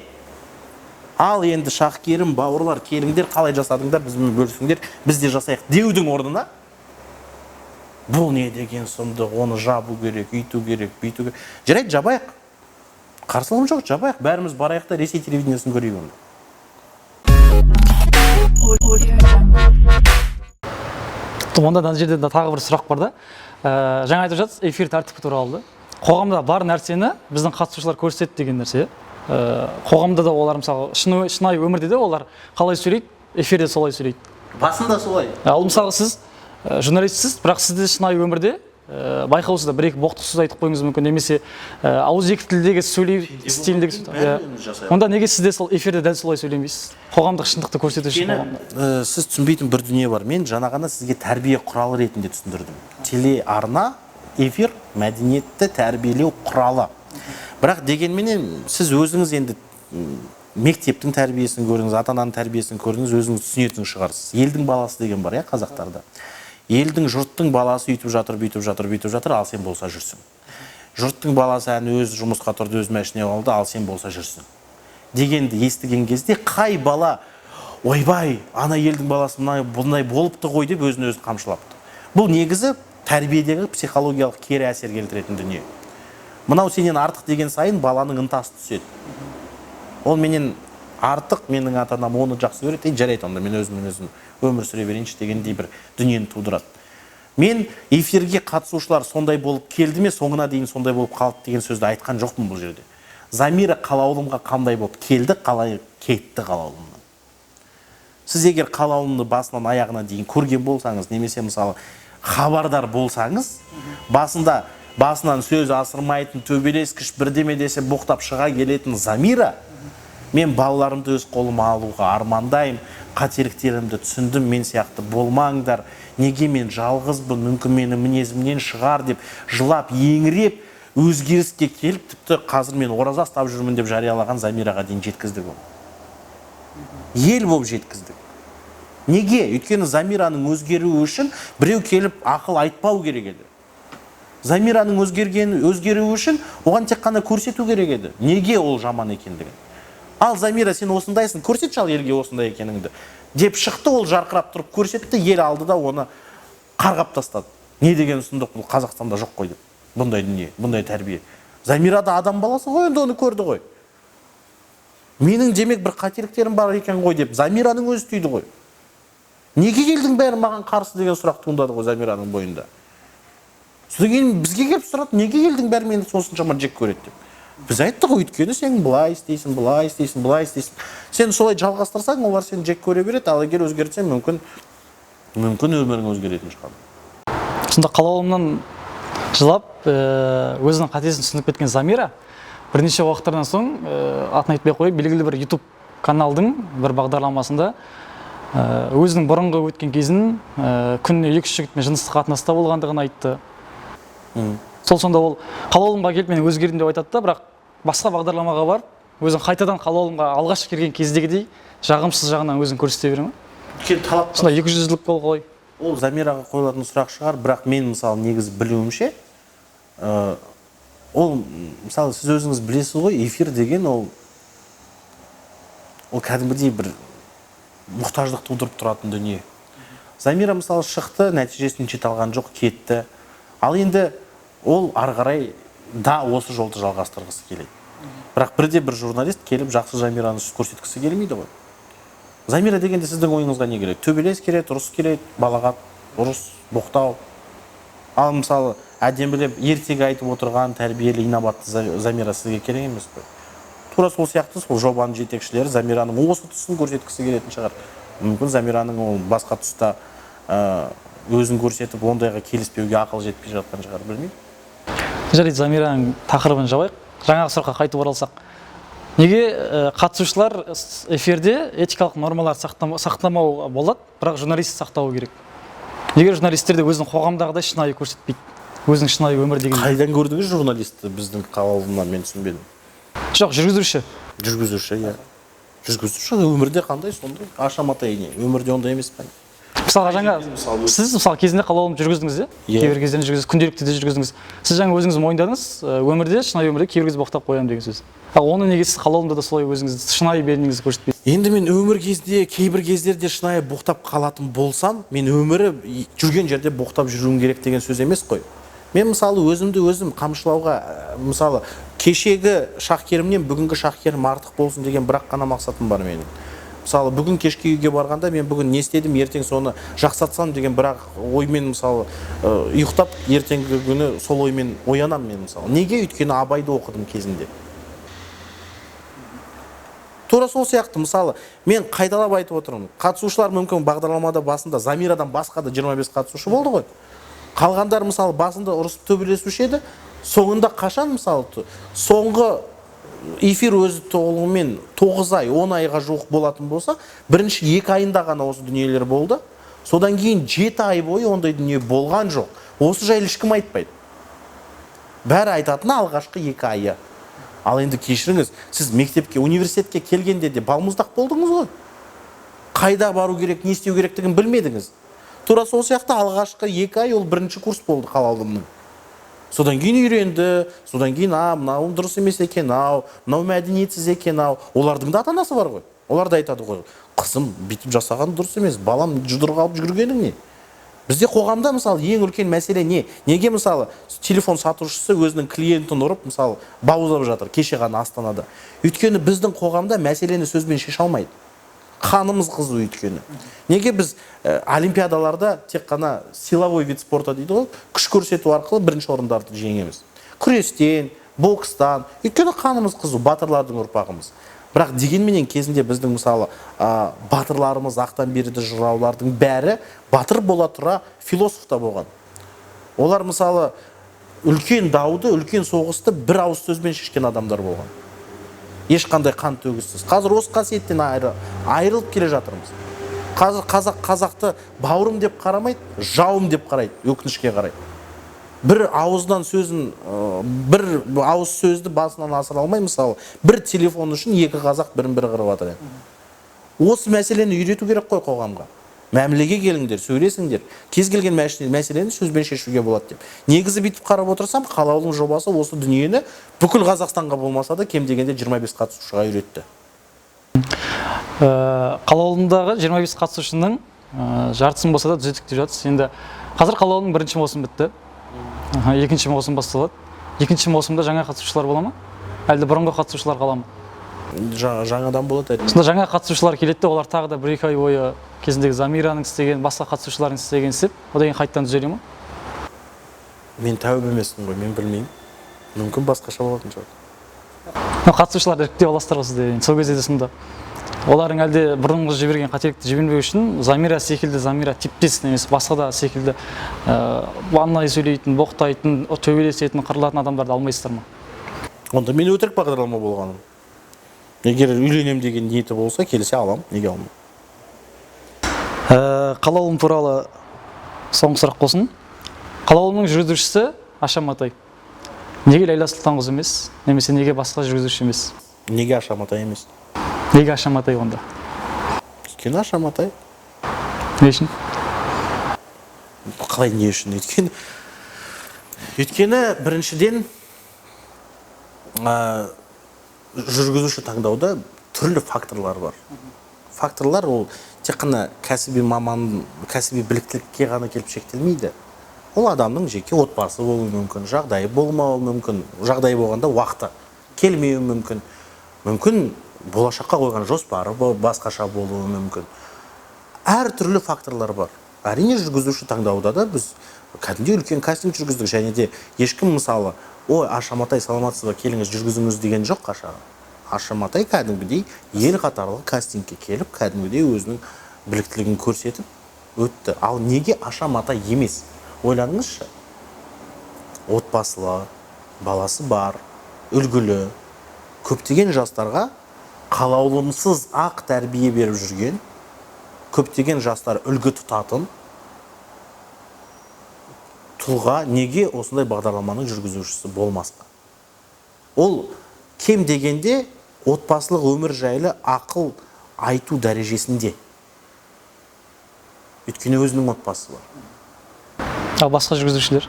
ал енді Шахкерім, бауырлар, келіңдер, қалай жасадыңдар, бізбен бөлісіңдер, біз де жасайық деудің орнына, бұл не деген сұмдық, оны жабу керек, үйту керек, бүйту керек. Жарайды, жабайық. Қарсылығым жоқ, жабайық. Бәріміз барайық та Ресей телевидениесін көрейік онда. Онда мына жерде тағы бір сұрақ бар да. Жаңа айтып жатсыз, эфир тәртібі туралы да. Қоғамда бар нәрсені біздің қатысушылар көрсетеді деген нәрсе. Қоғамда да олар мысалы шынайы өмірде де олар қалай сөйлейді, эфирде солай сөйлейді. Басында солай. Ал мысалы сіз журналистсіз, бірақ сізде шынайы өмірде байқаусызда бір-екі боқтық сөз айтып қоюыңыз мүмкін, немесе ауызекі тілдегі сөйлеу стиліндегі. Онда неге сізде сол эфирде дәл солай сөйлемейсіз? Қоғамдық шындықты көрсету үшін қоғамда. Сіз түсінбейтін бір дүние бар. Мен жаңа ғана сізге тәрбие құралы ретінде түсіндірдім. Телеарна, эфир мәдениетті тәрбиелеу құралы. Бірақ дегенменен сіз өзіңіз енді мектептің тәрбиесін көрдіңіз, ата-ананың тәрбиесін көрдіңіз, өзіңіз түсінетін шығарсыз. Елдің баласы деген бар, иә, қазақтарда. Елдің, жұрттың баласы үйтіп жатыр, бүйтіп жатыр, бүйтіп жатыр, ал сен болса жүрсің. Жұрттың баласы әні өз жұмысқа тұрды, өз машина алды, ал сен болса жүрсің. Дегенді естіген кезде қай бала ойбай, ана елдің баласы бұндай болыпты ғой деп өзін өзі қамшылапты. Бұл негізі тәрбиедегі психологиялық кері әсер келтіретін дүние. Мынау сенен артық деген сайын баланың ынтасы түседі. Ол менен артық, менің ата-анам оны жақсы көреді, жарайды, онда мен өзіммен өзім өмір сүре берейінші дегендей бір дүниені тудырады. Мен эфирге қатысушылар сондай болып келді ме, соңына дейін сондай болып қалды деген сөзді айтқан жоқпын бұл жерде. Замира Қалаулымға қандай болып келді, қалай кетті Қалаулымнан. Сіз егер Қалаулымды басынан аяғына дейін көрген болсаңыз, немесе мысалы хабардар болсаңыз, басынан сөз асырмайтын, төбелескіш, бірдеме десе боқтап шыға келетін Замира, мен балаларымды өз қолыма алуға армандаймын, қателіктерімді түсіндім, мен сияқты болмаңдар, неге мен жалғызбын, мүмкін менің мінезімнен шығар деп жылап, еңіреп, өзгеріске келіп, тіпті қазір мен ораза ұстап жүрмін деп жариялаған Замираға дейін жеткіздік оны. Ел болып жеткіздік. Неге? Өйткені Замираның өзгеруі үшін біреу келіп ақыл айтпау керек еді. Замираның өзгеруі үшін оған тек қана көрсету керек еді. Неге ол жаман екендігін. Ал Замира, сен осындайсың, көрсетші ал елге осындай екеніңді деп шықты, ол жарқырап тұрып көрсетті, ел алды да оны қарғап тастады. Не деген сұмдық, бұл Қазақстанда жоқ қой деп. Бұндай дүние, бұндай тәрбие. Замира да адам баласы ғой, енді оны көрді ғой. Менің демек бір қателіктерім бар екен ғой деп Замираның өзі түйді ғой. Неге елдің бәрі маған қарсы деген сұрақ туындады ғой Замираның бойында. Содан кейін бізге келіп сұрады, неге елдің бәрі мені осыншама жек көреді деп. Біз айттық, өйткені сен былай істейсің, былай істейсің, былай істейсің. Сен солай жалғастырсаң, олар сені жек көре береді, ал егер өзгертсең, мүмкін өмірің өзгеретін шығар. Сонда Қалаулымнан жылап, өзінің қатесін түсініп кеткен Замира бірнеше уақыттардан соң, атын айтпай қойып, белгілі бір YouTube каналдың бір бағдарламасында өзінің бұрынғы өткен кезін, күніне 2-3 жігітпен жыныстық қатынаста болғандығын айтты. Сол сонда ол Қалаулымға келіп мен өзгердім деп айтады да, бірақ басқа бағдарламаға барып, өзін қайтадан Қалаулымға алғаш келген кездегідей жағымсыз жағынан өзін көрсете бере ме? Өйткені талап. Сонда 200-лік ол қалай? Ол Замираға қойылатын сұрақ шығар, бірақ мен мысалы негізі білуімше, ол мысалы сіз өзіңіз білесіз ғой, эфир деген ол кәдімгідей бір мұқтаждық тудырып тұратын дүние. Замира мысалы шықты, нәтижесін жете алған жоқ, кетті. Ал енді ол ары қарай да осы жолды жалғастырғысы келеді. Бірақ бірде бір журналист келіп жақсы Замираны көрсеткісі келмейді ғой. Замира дегенде сіздің ойыңызға не келеді? Төбелес келеді, ұрыс келеді, балағат, ұрыс, боқтау. Ал мысалы әдемілеп ертегі айтып отырған тәрбиелі инабатты Замира сізге керек емес қой. Тура сол сияқты сол жобаның жетекшілері Замираның осы тұсын көрсеткісі келетін шығар. Мүмкін Замираның ол басқа тұста өзін көрсетіп ондайға келіспеуге ақыл жетпей жатқан шығар, білмеймін. Жарайды, Замираның тақырыбын жабайық. Жаңағы сұраққа қайтып оралсақ. Неге қатысушылар эфирде этикалық нормалар сақтамау болады, бірақ журналист сақтауы керек? Неге журналистер де өзінің қоғамдағыдай шынайы көрсетпейді? Өзінің шынайы өмір деген. Қайдан көрдіңіз журналисті біздің Қалаулымнан, мен түсінбедім. Жоқ, жүргізуші. Жүргізуші, иә. Жүргізуші өмірде қандай сондай? Ашаматай не? Өмірде ондай емес пе? Мысалға жаңа сіз мысалы кезінде Қалаулым жүргіздіңіз, иә? Кейбір кездерде жүргіздіңіз, күнделікті де жүргіздіңіз. Сіз жаңа өзіңіз мойындадыңыз, өмірде, шынайы өмірде кейбір кезде боқтап қоямын деген сөз. Ал оны неге сіз Қалаулымда да солай өзіңіз шынайы бейнеңізді көрсетпейсіз? Енді мен өмір кезде, кейбір кездерде шынайы боқтап қалатын болсам, мен өмірі жүрген жерде боқтап жүруім керек деген сөз емес қой. Мен мысалы өзімді өзім қамшылауға, мысалы кешегі Шахкерімнен бүгінгі Шахкерім артық болсын деген бірақ қана мақсатым бар менің. Мысалы бүгін кешкі үйге барғанда мен бүгін не істедім, ертең соны жақсартсам деген бірақ оймен мысалы ұйықтап, ертеңгі күні сол оймен оянам мен мысалы. Неге? Өйткені Абайды оқыдым кезінде. Тура сол сияқты мысалы мен қайталап айтып отырмын. Қатысушылар мүмкін бағдарламада басында Замирадан басқа да 25 қатысушы болды ғой. Қалғандар мысалы басында ұрысып төбелесуші еді, соңында қашан мысалы соңғы эфир өзі толығымен 9 ай, 10 айға жуық болатын болса, бірінші 2 айында ғана осы дүниелер болды. Содан кейін 7 ай бойы ондай дүние болған жоқ. Осы жайлы ешкім айтпайды. Бәрі айтатыны алғашқы 2 айы. Ал енді кешіріңіз, сіз мектепке, университетке келгенде де балмұздақ болдыңыз ғой. Қайда бару керек, не істеу керектігін білмедіңіз. Тура сол сияқты алғашқы 2 ай ол бірінші курс болды Қалаулымның. Содан кейін үйренді, содан кейін мынау дұрыс емес екен ау, мынау мәдениетсіз екен ау. Олардың да ата-анасы бар ғой. Олар да айтады ғой, қызым бүйтіп жасаған дұрыс емес, балам жұдырық алып жүгіргенің не? Бізде қоғамда мысалы ең үлкен мәселе не? Неге мысалы телефон сатушысы өзінің клиентін ұрып, мысалы бауыздап жатыр кеше ғана Астанада? Өйткені біздің қоғамда мәселені сөзбен шеше алмайды. Қанымыз қызу өйткені. Неге біз олимпиадаларда тек қана силовой вид спорта дейді ғой, күш көрсету арқылы бірінші орындарды жеңеміз. Күрестен, бокстан, өйткені қанымыз қызу, батырлардың ұрпағымыз. Бірақ дегенменен кезінде біздің мысалы батырларымыз, ақтан берді жыраулардың бәрі батыр бола тұра философ та болған. Олар мысалы үлкен дауды, үлкен соғысты бір ауыз сөзбен шешкен адамдар болған. Ешқандай қан төгіссіз. Қазір осы қасиеттен айырылып келе жатырмыз. Қазір қазақ қазақты бауырым деп қарамайды, жауым деп қарайды, өкінішке қарай. Бір ауыздан сөзін, бір ауыз сөзді басынан асыра алмай, мысалы, бір телефон үшін екі қазақ бірін бірі қырып жатыр енді. Осы мәселені үйрету керек қой қоғамға. Мәмілеге келіңдер, сөйлесіңдер. Кез келген мәселені сөзбен шешуге болады деп. Негізі бүйтіп қарап отырсам, Қалаулым жобасы осы дүниені бүкіл Қазақстанға болмаса да кем дегенде 25 қатысушыға үйретті. Қалаулымдағы 25 қатысушының жартысын болса да түзеттік деп жатсыз. Енді қазір Қалаулымның бірінші маусымы бітті. Екінші маусым басталады. Екінші маусымда жаңа қатысушылар бола ма? Әлде бұрынғы қатысушылар қала ма? Жаңадан болады әрине. Сонда жаңа қатысушылар келеді де, олар тағы да 1-2 ай бойы кезіндегі Замираның істеген, басқа қатысушылардың істеген істеп, одан кейін қайтадан түзеле ма? Мен тәуіп емеспін ғой, мен білмеймін. Мүмкін басқаша болатын шығар. Қатысушыларды іріктеп аласыздар ғой сіздер енді. Сол кезде де сонда олардың әлде бұрынғы жіберген қателікті жібермеу үшін Замира секілді, Замира типтес немесе басқа да секілді ваннай сөйлейтін, боқтайтын, төбелесетін, қырылатын адамдарды алмайсыздар ма? Онда мен өтірік бағдарлама болғаным. Егер үйленем деген ниеті болса, келсе алам, неге алмаймын? Қалаулым туралы соңғы сұрақ болсын. Қалаулымның жүргізушісі Аша Матай. Неге Ләйлә Сұлтанқызы емес, немесе неге басқа жүргізуші емес? Неге Аша Матай емес? Неге Аша Матай онда? Өйткені Аша Матай. Не үшін? Қалай не үшін? Өйткені біріншіден, жүргізуші таңдауда түрлі факторлар бар. Факторлар ол тек қана кәсіби маман, кәсіби біліктілікке ғана келіп шектелмейді. Ол адамның жеке отбасы болуы мүмкін, жағдайы болмауы мүмкін, жағдайы болғанда уақыты келмеуі мүмкін. Мүмкін болашаққа қойған жоспары басқаша болуы мүмкін. Әр түрлі факторлар бар. Әрине жүргізуші таңдауда да біз кәдімгідей үлкен кастинг жүргіздік, және де ешкім мысалы, ой, Аша Матай, саламатсыз ба, келіңіз, жүргізіңіз деген жоқ Ашаға. Аша Матай кәдімгідей ел қатарлы кастингке келіп, кәдімгідей өзінің біліктілігін көрсетіп өтті. Ал неге Аша Матай емес? Ойланыңызшы. Отбасылы, баласы бар, үлгілі, көптеген жастарға қалаулымсыз ақ тәрбие беріп жүрген, көптеген жастар үлгі тұтатын тұлға неге осындай бағдарламаның жүргізушісі болмасқа? Ол кем дегенде отбасылық өмір жайлы ақыл айту дәрежесінде. Өйткені өзінің отбасы бар. Ал басқа жүргізушілер?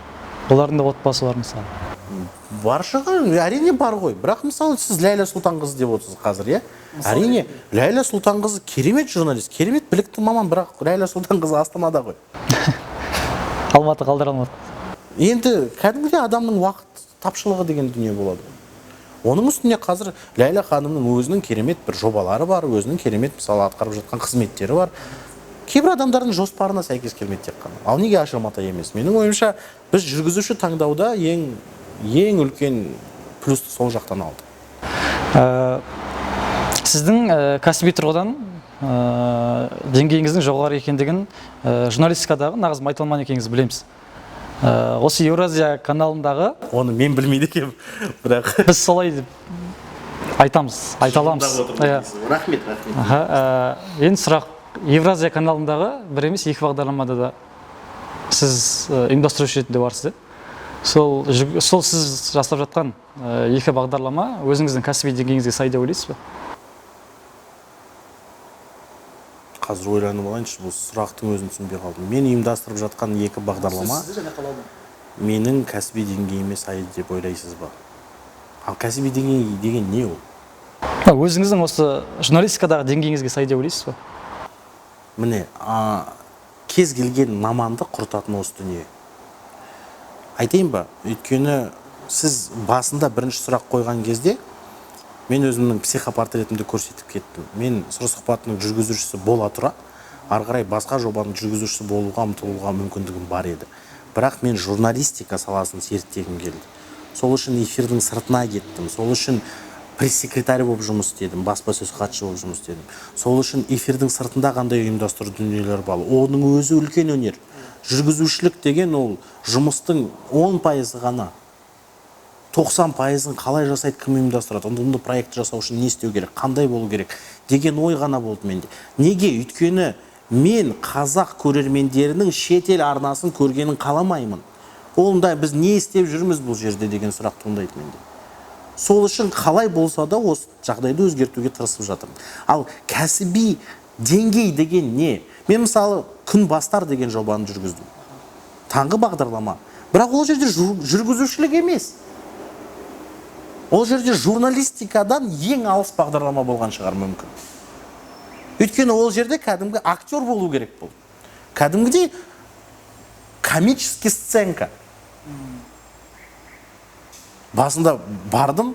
Олардың да отбасы бар мысалы. Бар шығар, әрине бар ғой. Бірақ мысалы сіз Ләйлә Сұлтанқызы деп отырсыз қазір, иә? Әрине, Ләйлә Сұлтанқызы керемет журналист, керемет білікті маман, бірақ Ләйлә Сұлтанқызы Астанада ғой. Алматы қалдыра алмады. Енді кәдімгідей адамның уақыт тапшылығы деген дүние болады. Оның үстіне қазір Ләйлә ханымның өзінің керемет бір жобалары бар, өзінің керемет мысалы атқарып жатқан қызметтері бар. Кейбір адамдардың жоспарына сәйкес келмейді тек қана. Ал неге Аша Матай емес? Менің ойымша, біз жүргізуші таңдауда ең үлкен плюсті сол жақтан алдық. Сіздің кәсіби тұрғыдан деңгейіңіздің жоғары екендігін, журналистикадағы нағыз майталман екеніңізді білеміз. Осы Еуразия каналындағы Оны мен білмейді екенмін, бірақ біз солай деп айтамыз, айта аламыз. Шындап отырмын Иә. дейсіз. Рахмет, рахмет. Енді сұрақ Евразия каналындағы бір емес екі бағдарламада да сіз ұйымдастырушы ретінде барсыз, иә? Сол сіз жасап жатқан екі бағдарлама өзіңіздің кәсіби деңгейіңізге сай деп ойлайсыз ба? Қазір ойланып алайыншы, бұл сұрақтың өзін түсінбей қалдым. Мен ұйымдастырып жатқан екі бағдарлама менің кәсіби деңгейіме сай деп ойлайсыз ба? Ал кәсіби деңгей деген не ол? Өзіңіздің осы журналистикадағы деңгейіңізге сай деп ойлайсыз ба? Міне, кез келген маманды құртатын осы дүние. Айтайын ба? Өйткені сіз басында бірінші сұрақ қойған кезде мен өзімнің психопортретімді көрсетіп кеттім. Мен Сыр сұхбатының жүргізушісі бола тұра, ары қарай басқа жобаның жүргізушісі болуға ұмтылуға мүмкіндігім бар еді. Бірақ мен журналистика саласын зерттегім келді. Сол үшін эфирдің сыртына кеттім. Сол үшін пресс-секретарь болып жұмыс істедім, баспасөз хатшы болып жұмыс істедім. Сол үшін эфирдің сыртында қандай ұйымдастыру дүниелер бар, оның өзі үлкен өнер. Жүргізушілік деген ол жұмыстың 10% ғана. 90%-ын қалай жасайды, кім ұйымдастырады, ұтымды проект жасау үшін не істеу керек, қандай болу керек деген ой ғана болды менде. Неге? Өйткені мен қазақ көрермендерінің шетел арнасын көргенін қаламаймын. Онда біз не істеп жүрміз бұл жерде деген сұрақ туындайды менде. Сол үшін қалай болса да осы жағдайды өзгертуге тырысып жатырмын. Ал кәсіби деңгей деген не? Мен мысалы Күн бастар деген жобаны жүргіздім. Таңғы бағдарлама. Бірақ ол жерде жүргізушілік емес. Ол жерде журналистикадан ең алыс бағдарлама болған шығар мүмкін. Өйткені ол жерде кәдімгі актер болу керек болды. Кәдімгідей комический сценка. Басында бардым,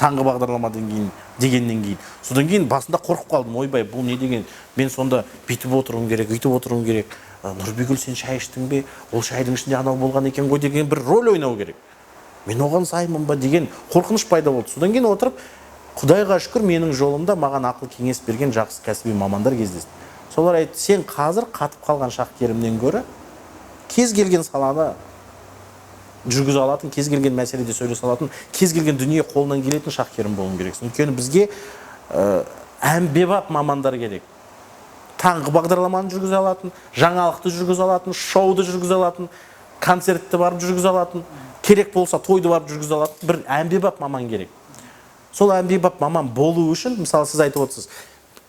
таңғы бағдарламадан кейін, дегеннен кейін. Содан кейін басында қорқып қалдым, ойбай, бұл не деген? Мен сонда бүйтіп отыруым керек, үйтіп отыруым керек. Нұрбигүл, сен шай іштің бе? Ол шайдың ішінде анау болған екен ғой деген бір роль ойнау керек. Мен оған саймын ба деген қорқыныш пайда болды. Содан кейін отырып, Құдайға шүкір, менің жолымда маған ақыл кеңес берген жақсы кәсіби мамандар кездесті. Солар айтты, сен қазір қатып қалған шахтерімнен гөрі кез келген саланы жүргізе алатын, кез келген мәселеде сөйлесе алатын, кез келген дүние қолынан келетін шахтерім болуың керексің. Өйткені бізге әмбебап мамандар керек. Таңғы бағдарламаны жүргізе алатын, жаңалықты жүргізе алатын, шоуды жүргізе алатын, концертті барып жүргізе алатын, керек болса тойды барып жүргізе алатын бір әмбебап маман керек. Сол әмбебап маман болу үшін, мысалы сіз айтып отырсыз,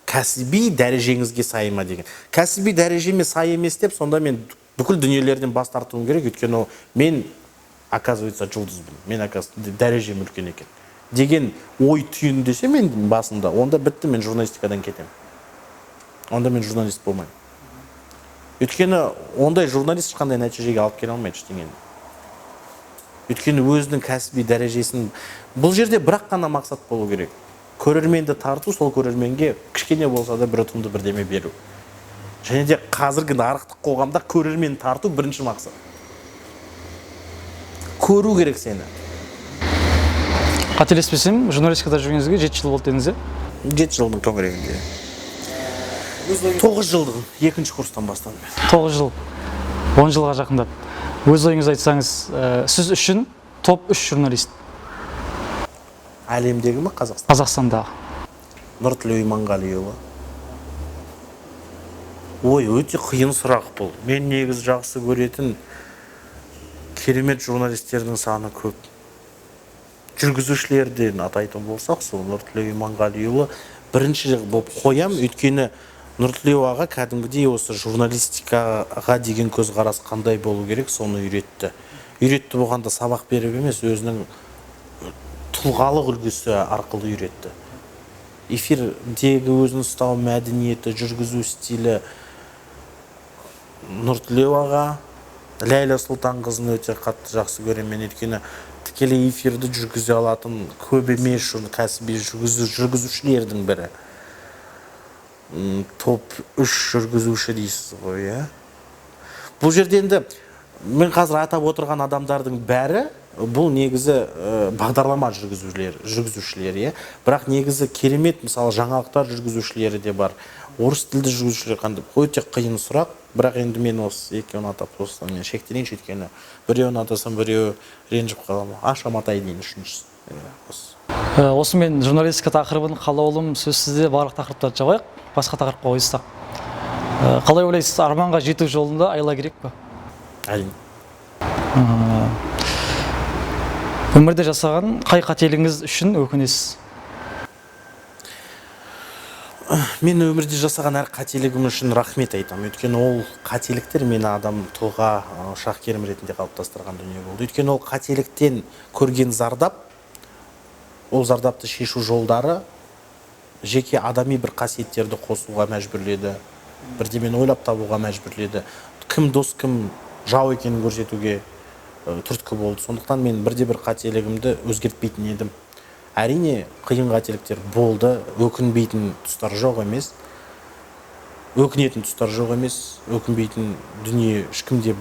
кәсіби дәрежеңізге сай ма деген. Кәсіби дәрежеме сай емес деп, сонда мен бүкіл дүниелерден бас тартуым керек, өйткені ол мен, оказывается, жұлдызбын, мен, оказывается, дәрежем үлкен екен деген ой түйіндесе мен басында, онда бітті, мен журналистикадан кетемін. Онда мен журналист болмаймын. Өйткені ондай журналист ешқандай нәтижеге алып келе алмайды ештеңені. Өйткені өзінің кәсіби дәрежесін, бұл жерде бірақ қана мақсат болу керек. Көрерменді тарту, сол көрерменге кішкене болса да бір ұтымды бірдеме беру. Және де қазіргі нарықтық қоғамда көрермен тарту бірінші мақсат. Көру керек сені. Қателеспесем, журналистикада жүргеніңізге 7 жыл болды дедіңіз, иә? 7 жылдың төңірегінде. 9 жылдың екінші курстан бастадым мен. 9 жыл, 10 жылға жақындап. Өз ойыңызды айтсаңыз, сіз үшін топ 3 журналист. Әлемдегі ме, Қазақстан? Қазақстандағы. Нұртілеу Иманғалиұлы. Ой, өте қиын сұрақ бұл. Мен негізі жақсы көретін керемет журналистердің саны көп. Жүргізушілерден атайтын болсақ, сол Нұртілеу Иманғалиұлы бірінші болып қоям, өйткені Нұртілеу аға кәдімгідей осы журналистикаға деген көзқарас қандай болу керек, соны үйретті. Үйретті болғанда сабақ беріп емес, өзінің тұлғалық үлгісі арқылы үйретті. Эфирдегі өзін ұстау мәдениеті, жүргізу стилі Нұртілеу аға, Ләйлә Сұлтанқызын өте қатты жақсы көремін мен, өйткені тікелей эфирді жүргізе алатын көп емес кәсіби жүргізушілердің бірі. Топ 3 жүргізуші дейсіз ғой, иә? Бұл жерде енді мен қазір атап отырған адамдардың бәрі бұл негізі бағдарлама жүргізушілері, иә? Бірақ негізі керемет, мысалы, жаңалықтар жүргізушілері де бар. Орыс тілді жүргізушілер қандай? Өте қиын сұрақ, бірақ енді мен осы екеуін атап осыдан мен шектелейінші, өйткені біреуін атасам, біреуі ренжіп қаламын. Аша Матай дейін үшіншісі. Осы. Осымен журналистика тақырыбын қалаулым сөзсіз де барлық тақырыптарды жабайық, басқа тақырыпқа ойыссақ. Қалай ойлайсыз, арманға жету жолында айла керек па? Әрине. Өмірде жасаған қай қателігіңіз үшін өкінесіз? Мен өмірде жасаған әр қателігім үшін рахмет айтамын. Өйткені ол қателіктер мені адам, тұлға, Шахкерім ретінде қалыптастырған дүние болды. Өйткені ол қателіктен көрген зардап, ол зардапты шешу жолдары жеке адами бір қасиеттерді қосуға мәжбүрледі, бірдемені ойлап табуға мәжбүрледі, кім дос, кім жау екенін көрсетуге түрткі болды. Сондықтан мен бірде-бір қателігімді өзгертпейтін едім. Әрине, қиын қателіктер болды, өкінбейтін тұстар жоқ емес, өкінетін тұстар жоқ емес, өкінбейтін дүние ешкімде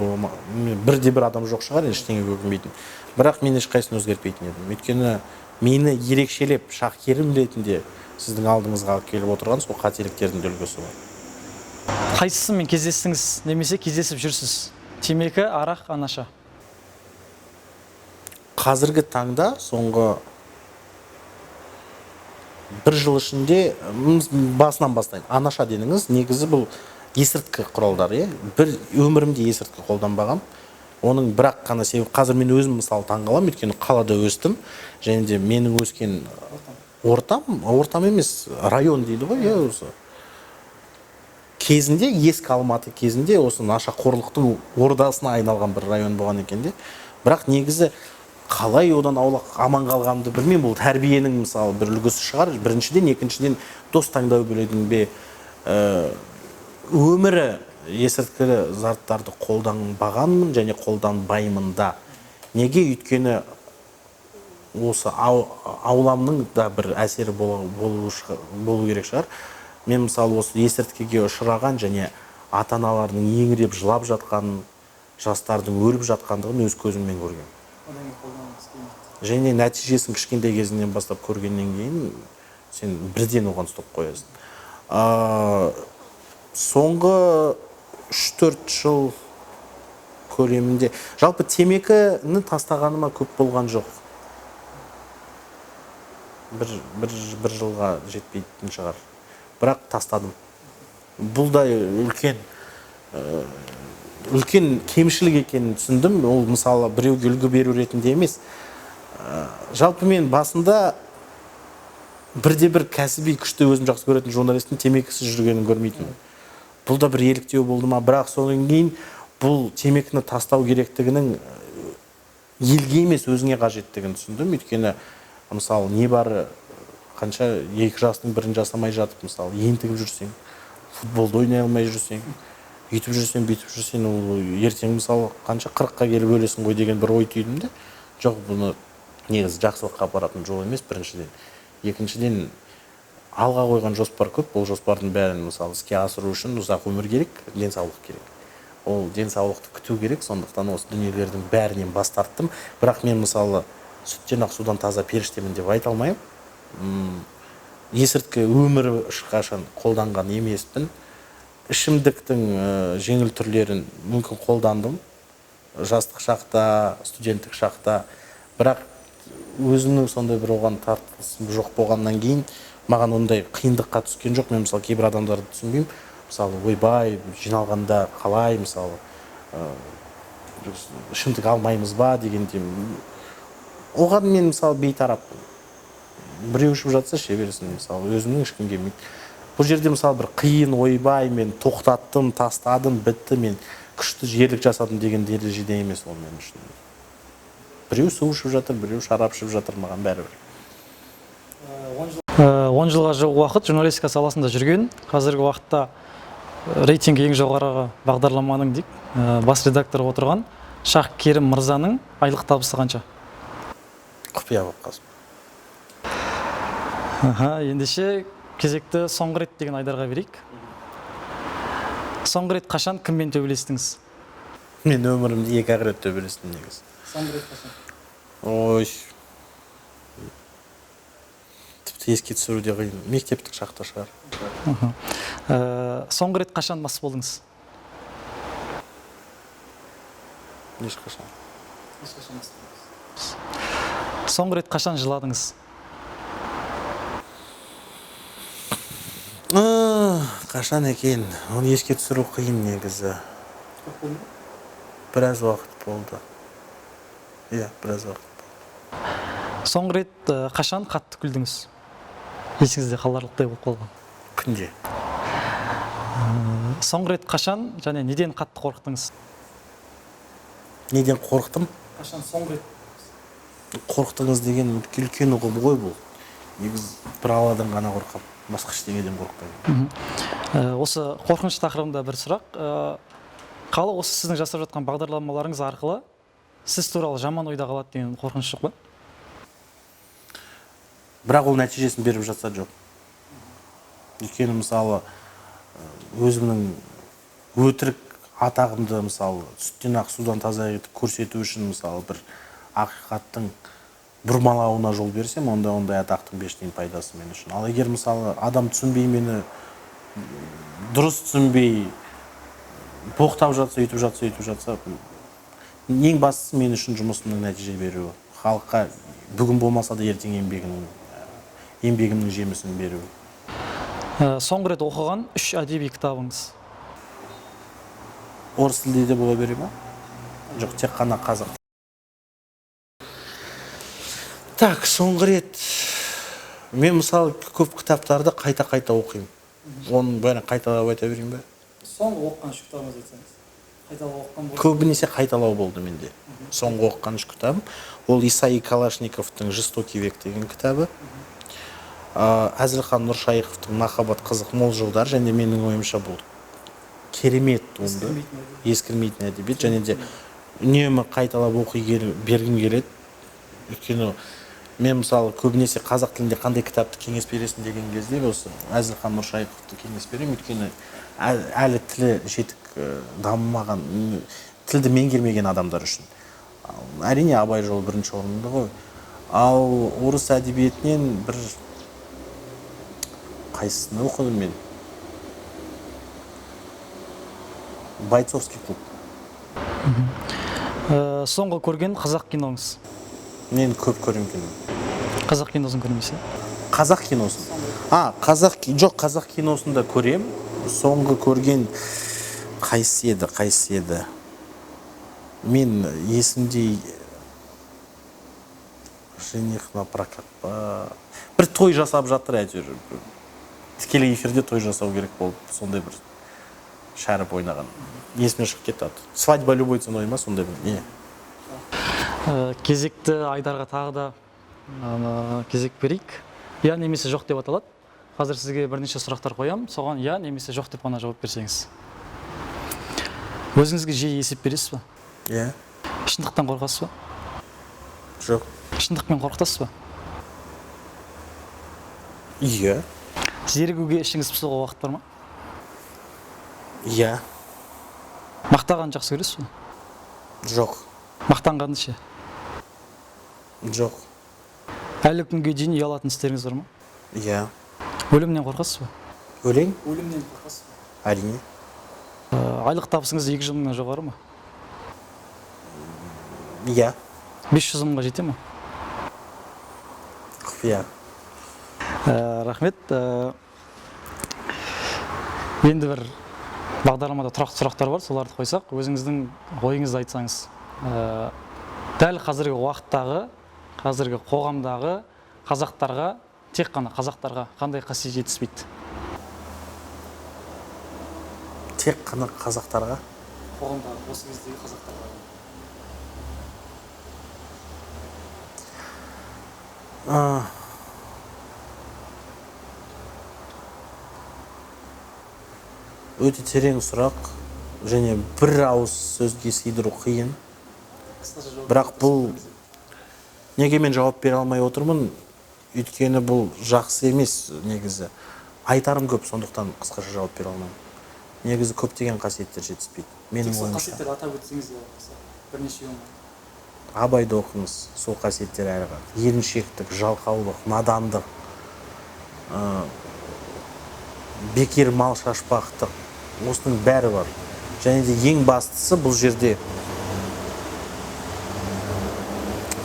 бірде-бір адам жоқ шығар, ештеңеге өкінбейтін. Бірақ мен ешқайсысын өзгертпейтін едім. Өйткені мені ерекшелеп Шахкерім ретінде сіздің алдыңызға алып келіп отырған сол қателіктердің де үлгісі бар. Қайсысымен кездестіңіз немесе кездесіп жүрсіз? Темекі, арақ, анаша? Қазіргі таңда соңғы бір жыл ішінде, басынан бастайын. Анаша дедіңіз, негізі бұл есірткі құралдары, иә? Бір өмірімде есірткі қолданбағам. Оның бірақ қана себебі, қазір мен өзім мысалы таңғаламын, өйткені қалада өстім, және де менің өскен ортам, ортам емес, район дейді ғой, иә, осы. Кезінде, ескі Алматы кезінде осы нашақорлықтың ордасына айналған бір район болған екен де. Бірақ негізі қалай одан аулақ аман қалғанымды білмеймін. Бұл тәрбиенің мысалы бір үлгісі шығар. Біріншіден, екіншіден дос таңдау білудің бе, өмірі есірткі заттарды қолданбағанмын және қолданбаймын да. Неге? Өйткені осы ауламның да бір әсері болу керек шығар. Мен мысалы осы есірткіге ұшыраған және ата-аналарының еңіреп жылап жатқанын, жастардың өліп жатқандығын өз көзіммен көргенмін. Және нәтижесін кішкентай кезіңнен бастап көргеннен кейін сен бірден оған стоп қоясың. Соңғы үш-төрт жыл көлемінде жалпы темекіні тастағаныма көп болған жоқ. Бір жылға жетпейтін шығар. Бірақ тастадым. Бұл да үлкен кемшілік екенін түсіндім. Ол мысалы біреуге үлгі беру ретінде емес. Жалпы мен басында бірде-бір кәсіби күшті өзім жақсы көретін журналистің темекісіз жүргенін көрмейтінмін. Бұл да бір еліктеу болды ма, бірақ содан кейін бұл темекіні тастау керектігінің елге емес өзіңе қажеттігін түсіндім. Өйткені мысалы не бары қанша екі жастың бірін жасамай жатып мысалы ентігіп жүрсең, футболды ойнай алмай жүрсең, үйтіп жүрсең, бүйтіп жүрсең, ол ертең мысалы қанша қырыққа келіп өлесің ғой деген бір ой түйдім де. Жоқ, бұны негізі жақсылыққа апаратын жол емес біріншіден. Екіншіден, алға қойған жоспар көп, ол жоспардың бәрін мысалы іске асыру үшін ұзақ өмір керек, денсаулық керек. Ол денсаулықты күту керек, сондықтан осы дүниелердің бәрінен бас тарттым. Бірақ мен мысалы сүттен ақ судан таза періштемін деп айта алмаймын. Есірткі өмірі ешқашан қолданған емеспін. Ішімдіктің жеңіл түрлерін мүмкін қолдандым. Жастық шақта, студенттік шақта. Бірақ өзімнің сондай бір оған тартылысым жоқ болғаннан кейін маған ондай қиындыққа түскен жоқ. Мен мысалы кейбір адамдарды түсінбеймін. Мысалы, ойбай, жиналғанда қалай, мысалы, ішімдік алмаймыз ба дегенде. Оған мен мысалы бейтараппын. Біреу ішіп жатса іше берсін, мысалы, өзімнің ішкім келмейді. Бұл жерде мысалы бір қиын, ойбай, мен тоқтаттым, тастадым, бітті, мен күшті ерлік жасадым деген дәрежеде емес ол мен үшін. Біреу су ішіп жатыр, біреу шарап ішіп жатыр, маған бәрібір. 10 жылға жуық уақыт журналистика саласында жүрген, қазіргі уақытта рейтингі ең жоғарғы бағдарламаның дейік, бас редакторы отырған Шахкерім мырзаның айлық табысы қанша? Құпия болып қалсын. Аха, ендеше кезекті соңғы рет деген айдарға берейік. Соңғы рет қашан кіммен төбелестіңіз? Мен өмірімде екі ақ рет төбелестім негізі. Соңғы рет қашан? Ой. Тіпті еске түсіру де қиын. Мектептік шақта шығар. Соңғы рет қашан мас болдыңыз? Ешқашан. Ешқашан мас болдыңыз. Соңғы рет қашан жыладыңыз? Қашан екен? Оны еске түсіру қиын негізі. Біраз уақыт болды. Иә, біраз уақыт болды. Соңғы рет қашан қатты күлдіңіз? Есіңізде қаларлықтай болып қалған. Күнде. Соңғы рет қашан және неден қатты қорықтыңыз? Неден қорықтым? Қашан соңғы рет? Қорықтыңыз деген үлкен ұғым ғой бұл. Негізі бір Алладан ғана қорқамын, басқа ештеңеден қорықпаймын. Осы қорқыныш тақырыбында бір сұрақ. Халық осы сіздің жасап жатқан бағдарламаларыңыз арқылы сіз туралы жаман ойда қалады деген қорқыныш жоқ па? Бірақ ол нәтижесін беріп жатса жоқ. Өйткені мысалы өзімнің өтірік атағымды мысалы сүттен ақ судан таза етіп көрсету үшін мысалы бір ақиқаттың бұрмалауына жол берсем, онда ондай атақтың бештен пайдасы мен үшін. Ал егер мысалы адам түсінбей, мені дұрыс түсінбей боқтап жатса, өйтіп жатса, өйтіп жатса, ең бастысы мен үшін жұмысымның нәтиже беруі. Халыққа бүгін болмаса да ертең еңбегімнің жемісін беруі. Соңғы рет оқыған 3 әдеби кітабыңыз? Орыс тілінде де бола бере ма? Жоқ, тек қана қазақ. Так, соңғы рет мен мысалы көп кітаптарды қайта-қайта оқимын. Оның бәрін қайталап айта берейін бе? Соңғы оқыған 3 кітабыңызды айтсаңыз. Қайталап оқыған болды. Көбінесе қайталау болды менде. Соңғы оқыған 3 кітабым. Ол Исаи Калашниковтың «Жестокий век» деген кітабы. Әзілхан Нұршайықовтың «Махаббат қызық мол жылдар», және менің ойымша бұл керемет туынды. Ескірмейтін әдебиет. Және де үнемі қайталап оқи бергім келеді. Өйткені мен мысалы көбінесе қазақ тілінде қандай кітапты кеңес бересің деген кезде осы Әзілхан Нұршайықовты кеңес беремін. Өйткені әлі тілі жетік дамымаған, тілді меңгермеген адамдар үшін. Ал, әрине Абай жолы бірінші орында ғой. Ал орыс әдебиетінен бір қайсысын оқыдым мен? Бойцовский клуб. Соңғы көрген қазақ киноңыз? Мен көп көремін кино. Қазақ киносын көрмейсіз? Қазақ киносын? Жоқ, қазақ киносын да көрем. Соңғы көрген қайсы еді, қайсы еді? Мен есімде «Жених на прокат» па? Бір той жасап жатыр әйтеуір. Тікелей эфирде той жасау керек болып, сондай бір Шәріп ойнаған. Есімнен шығып кетті аты. «Свадьба любой ценой» ма, сондай бір не? Кезекті айдарға тағы да кезек берейік. Я немесе жоқ деп аталады. Қазір сізге бірнеше сұрақтар қоямын. Соған я немесе жоқ деп қана жауап берсеңіз. Өзіңізге жиі есеп бересіз ба? Иә. Шындықтан қорқасыз ба? Жоқ. Шындықпен қорқытасыз ба? Иә. Зерігуге, ішіңіз пысуға уақыт бар ма? Иә. Мақтағанды жақсы көресіз бе? Жоқ. Мақтанғанды ше? Жоқ. Әлі күнге дейін ұялатын істеріңіз бар ма? Иә. Өлімнен қорқасыз ба? Өлең? Өлімнен қорқасыз ба? Әрине. Айлық табысыңыз 200 мыңнан жоғары ма? Иә. 500 мыңға жете ме? Құпия. Рахмет. Енді бір бағдарламада тұрақты сұрақтар бар, соларды қойсақ, өзіңіздің ойыңызды айтсаңыз. Дәл қазіргі уақыттағы, қазіргі қоғамдағы қазақтарға, тек қана қазақтарға қандай қасиет жетіспейді? Тек қана қазақтарға? Қоғамдағы, осы кездегі қазақтарға. Өте терең сұрақ және бір ауыз сөзге сыйдыру қиын. Бірақ бұл неге мен жауап бере алмай отырмын? Өйткені бұл жақсы емес негізі. Айтарым көп, сондықтан қысқаша жауап бере алмаймын. Негізі көптеген қасиеттер жетіспейді. Менің Тек сол ойымша. қасиеттерді атап өтсеңіз де болса, бірнешеуін ғана. Абайды оқыңыз, сол қасиеттер әрі қарай. Еріншектік, жалқаулық, надандық, бекер мал шашпақтық, осының бәрі бар. Және де ең бастысы бұл жерде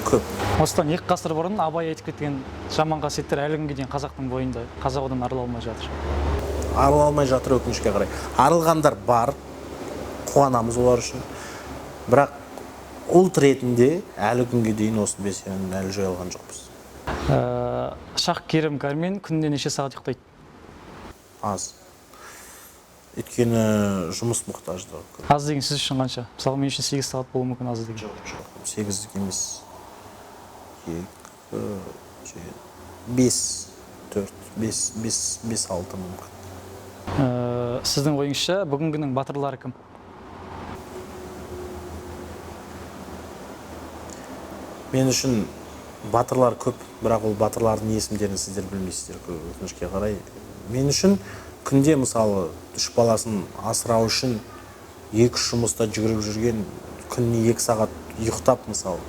көп. Осыдан 2 ғасыр бұрын Абай айтып кеткен жаман қасиеттер әлі күнге дейін қазақтың бойында, қазақ одан арыла алмай жатыр. Арыла алмай жатыр, өкінішке қарай. Арылғандар бар, қуанамыз олар үшін. Бірақ ұлт ретінде әлі күнге дейін осы бесенін әлі жоя алған жоқпыз. Шах Керім Кармен күніне неше сағат ұйықтайды? Аз. Өйткені жұмыс мұқтаждығы көп. Аз деген сіз үшін қанша? Мысалы, мен үшін 8 сағат болуы мүмкін аз деген. Жоқ, жоқ, 8 емес. 2, 5, 4, 5, 5, 5, 6 мүмкін. Сіздің ойыңызша бүгінгінің батырлары кім? Мен үшін батырлар көп, бірақ ол батырлардың есімдерін сіздер білмейсіздер, өкінішке қарай. Мен үшін күнде, мысалы, 3 баласын асырау үшін 2-3 жұмыста жүгіріп жүрген, күніне 2 сағат ұйықтап, мысалы,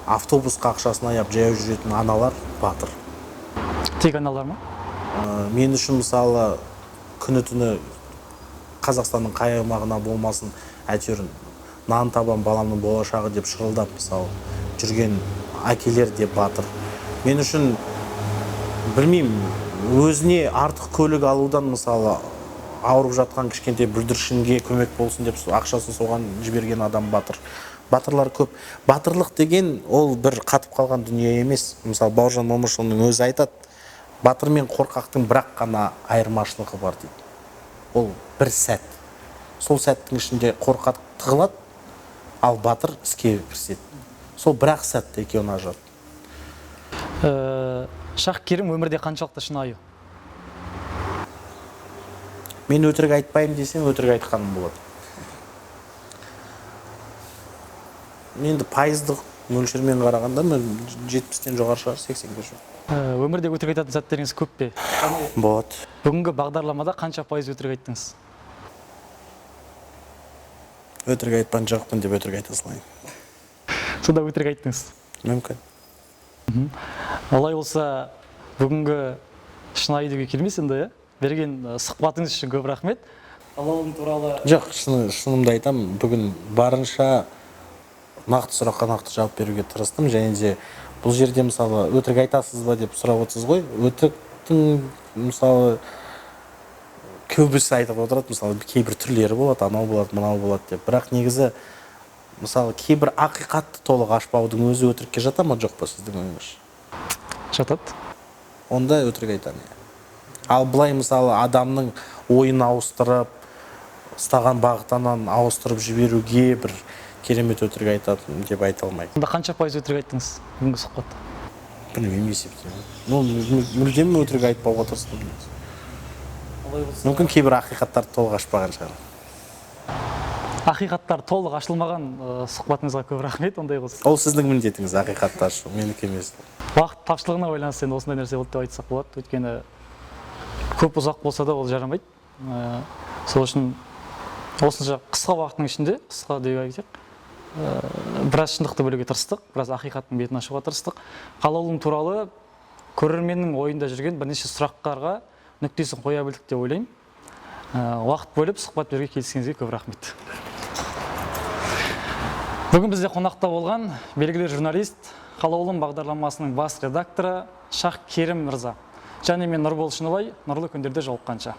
автобусқа ақшасын аяп жаяу жүретін аналар батыр. Тек аналар ма? Мен үшін, мысалы, күні-түні Қазақстанның қай аймағына болмасын, әйтеуір нан табам баламның болашағы деп шырылдап, мысалы, жүрген әкелер де батыр. Мен үшін, білмеймін, өзіне артық көлік алудан, мысалы, ауырып жатқан кішкентай бүлдіршінге көмек болсын деп ақшасын соған жіберген адам батыр. Батырлар көп. Батырлық деген ол бір қатып қалған дүние емес. Мысалы, Бауыржан Момышұлының өзі айтады, батыр мен қорқақтың бірақ қана айырмашылығы бар дейді. Ол бір сәт. Сол сәттің ішінде қорқақ тығылады, ал батыр іске кіріседі. Сол бір-ақ сәтте екеуін ажыратты. Шах Керім өмірде қаншалықты шынайы? Мен өтірік айтпаймын десем, өтірік айтқаным болады. Енді пайыздық мөлшермен қарағанда мен 70-тен жоғары шығар, 80-ге жоқ. Өмірде өтірік айтатын сәттеріңіз көп пе? Болады. Бүгінгі бағдарламада қанша пайыз өтірік айттыңыз? Өтірік айтпан жоқпын деп өтірік айта салайын. Сонда өтірік айттыңыз? Мүмкін. Олай болса, бүгінгі шынайы деуге келмес енді, иә? Берген сұхбатыңыз үшін көп рахмет. Алауым туралы... Жоқ, шынымды айтамын, бүгін барынша нақты сұраққа нақты жауап беруге тырыстым. Және де бұл жерде, мысалы, өтірік айтасыз ба деп сұрап отырсыз ғой. Өтіріктің, мысалы, көбісі айтып отырады, мысалы, кейбір түрлері болады, анау болады, мынау болады деп. Бірақ негізі, мысалы, кейбір ақиқатты толық ашпаудың өзі өтірікке жата ма, жоқ па сіздің ойыңызша? Жатады. Онда өтірік айтамын, иә. Ал былай, мысалы, адамның ойын ауыстырып, ұстаған бағытынан ауыстырып жіберуге бір керемет өтірік айтатын деп айта алмаймын. Сонда қанша пайыз өтірік айттыңыз бүгінгі сұхбатта? Білмеймін, есептемеймін. Мүлдем өтірік айтпауға тырыстым. Мүмкін кейбір ақиқаттарды толық ашпаған шығар. Ақиқаттар толық ашылмаған сұхбатыңызға көп рахмет, ондай болса. Ол сіздің міндетіңіз, ақиқатты ашу, менікі емес. Уақыт тапшылығына байланысты енді осындай нәрсе болды деп айтсақ болады. Өйткені көп ұзақ болса да ол жарамайды. Сол үшін осынша қысқа уақыттың ішінде, қысқа деп айтайық, біраз шындықты білуге тырыстық, біраз ақиқаттың бетін ашуға тырыстық. Қалаулым туралы көрерменнің ойында жүрген бірнеше сұрақтарға нүктесін қоя білдік деп ойлаймын. Уақыт бөліп сұхбат беруге келіскеніңізге көп рахмет. Бүгін бізде қонақта болған белгілі журналист, Қалаулым бағдарламасының бас редакторы Шах Керім мырза. Және мен Нұрбол Шыныбай, нұрлы күндерде жолыққанша.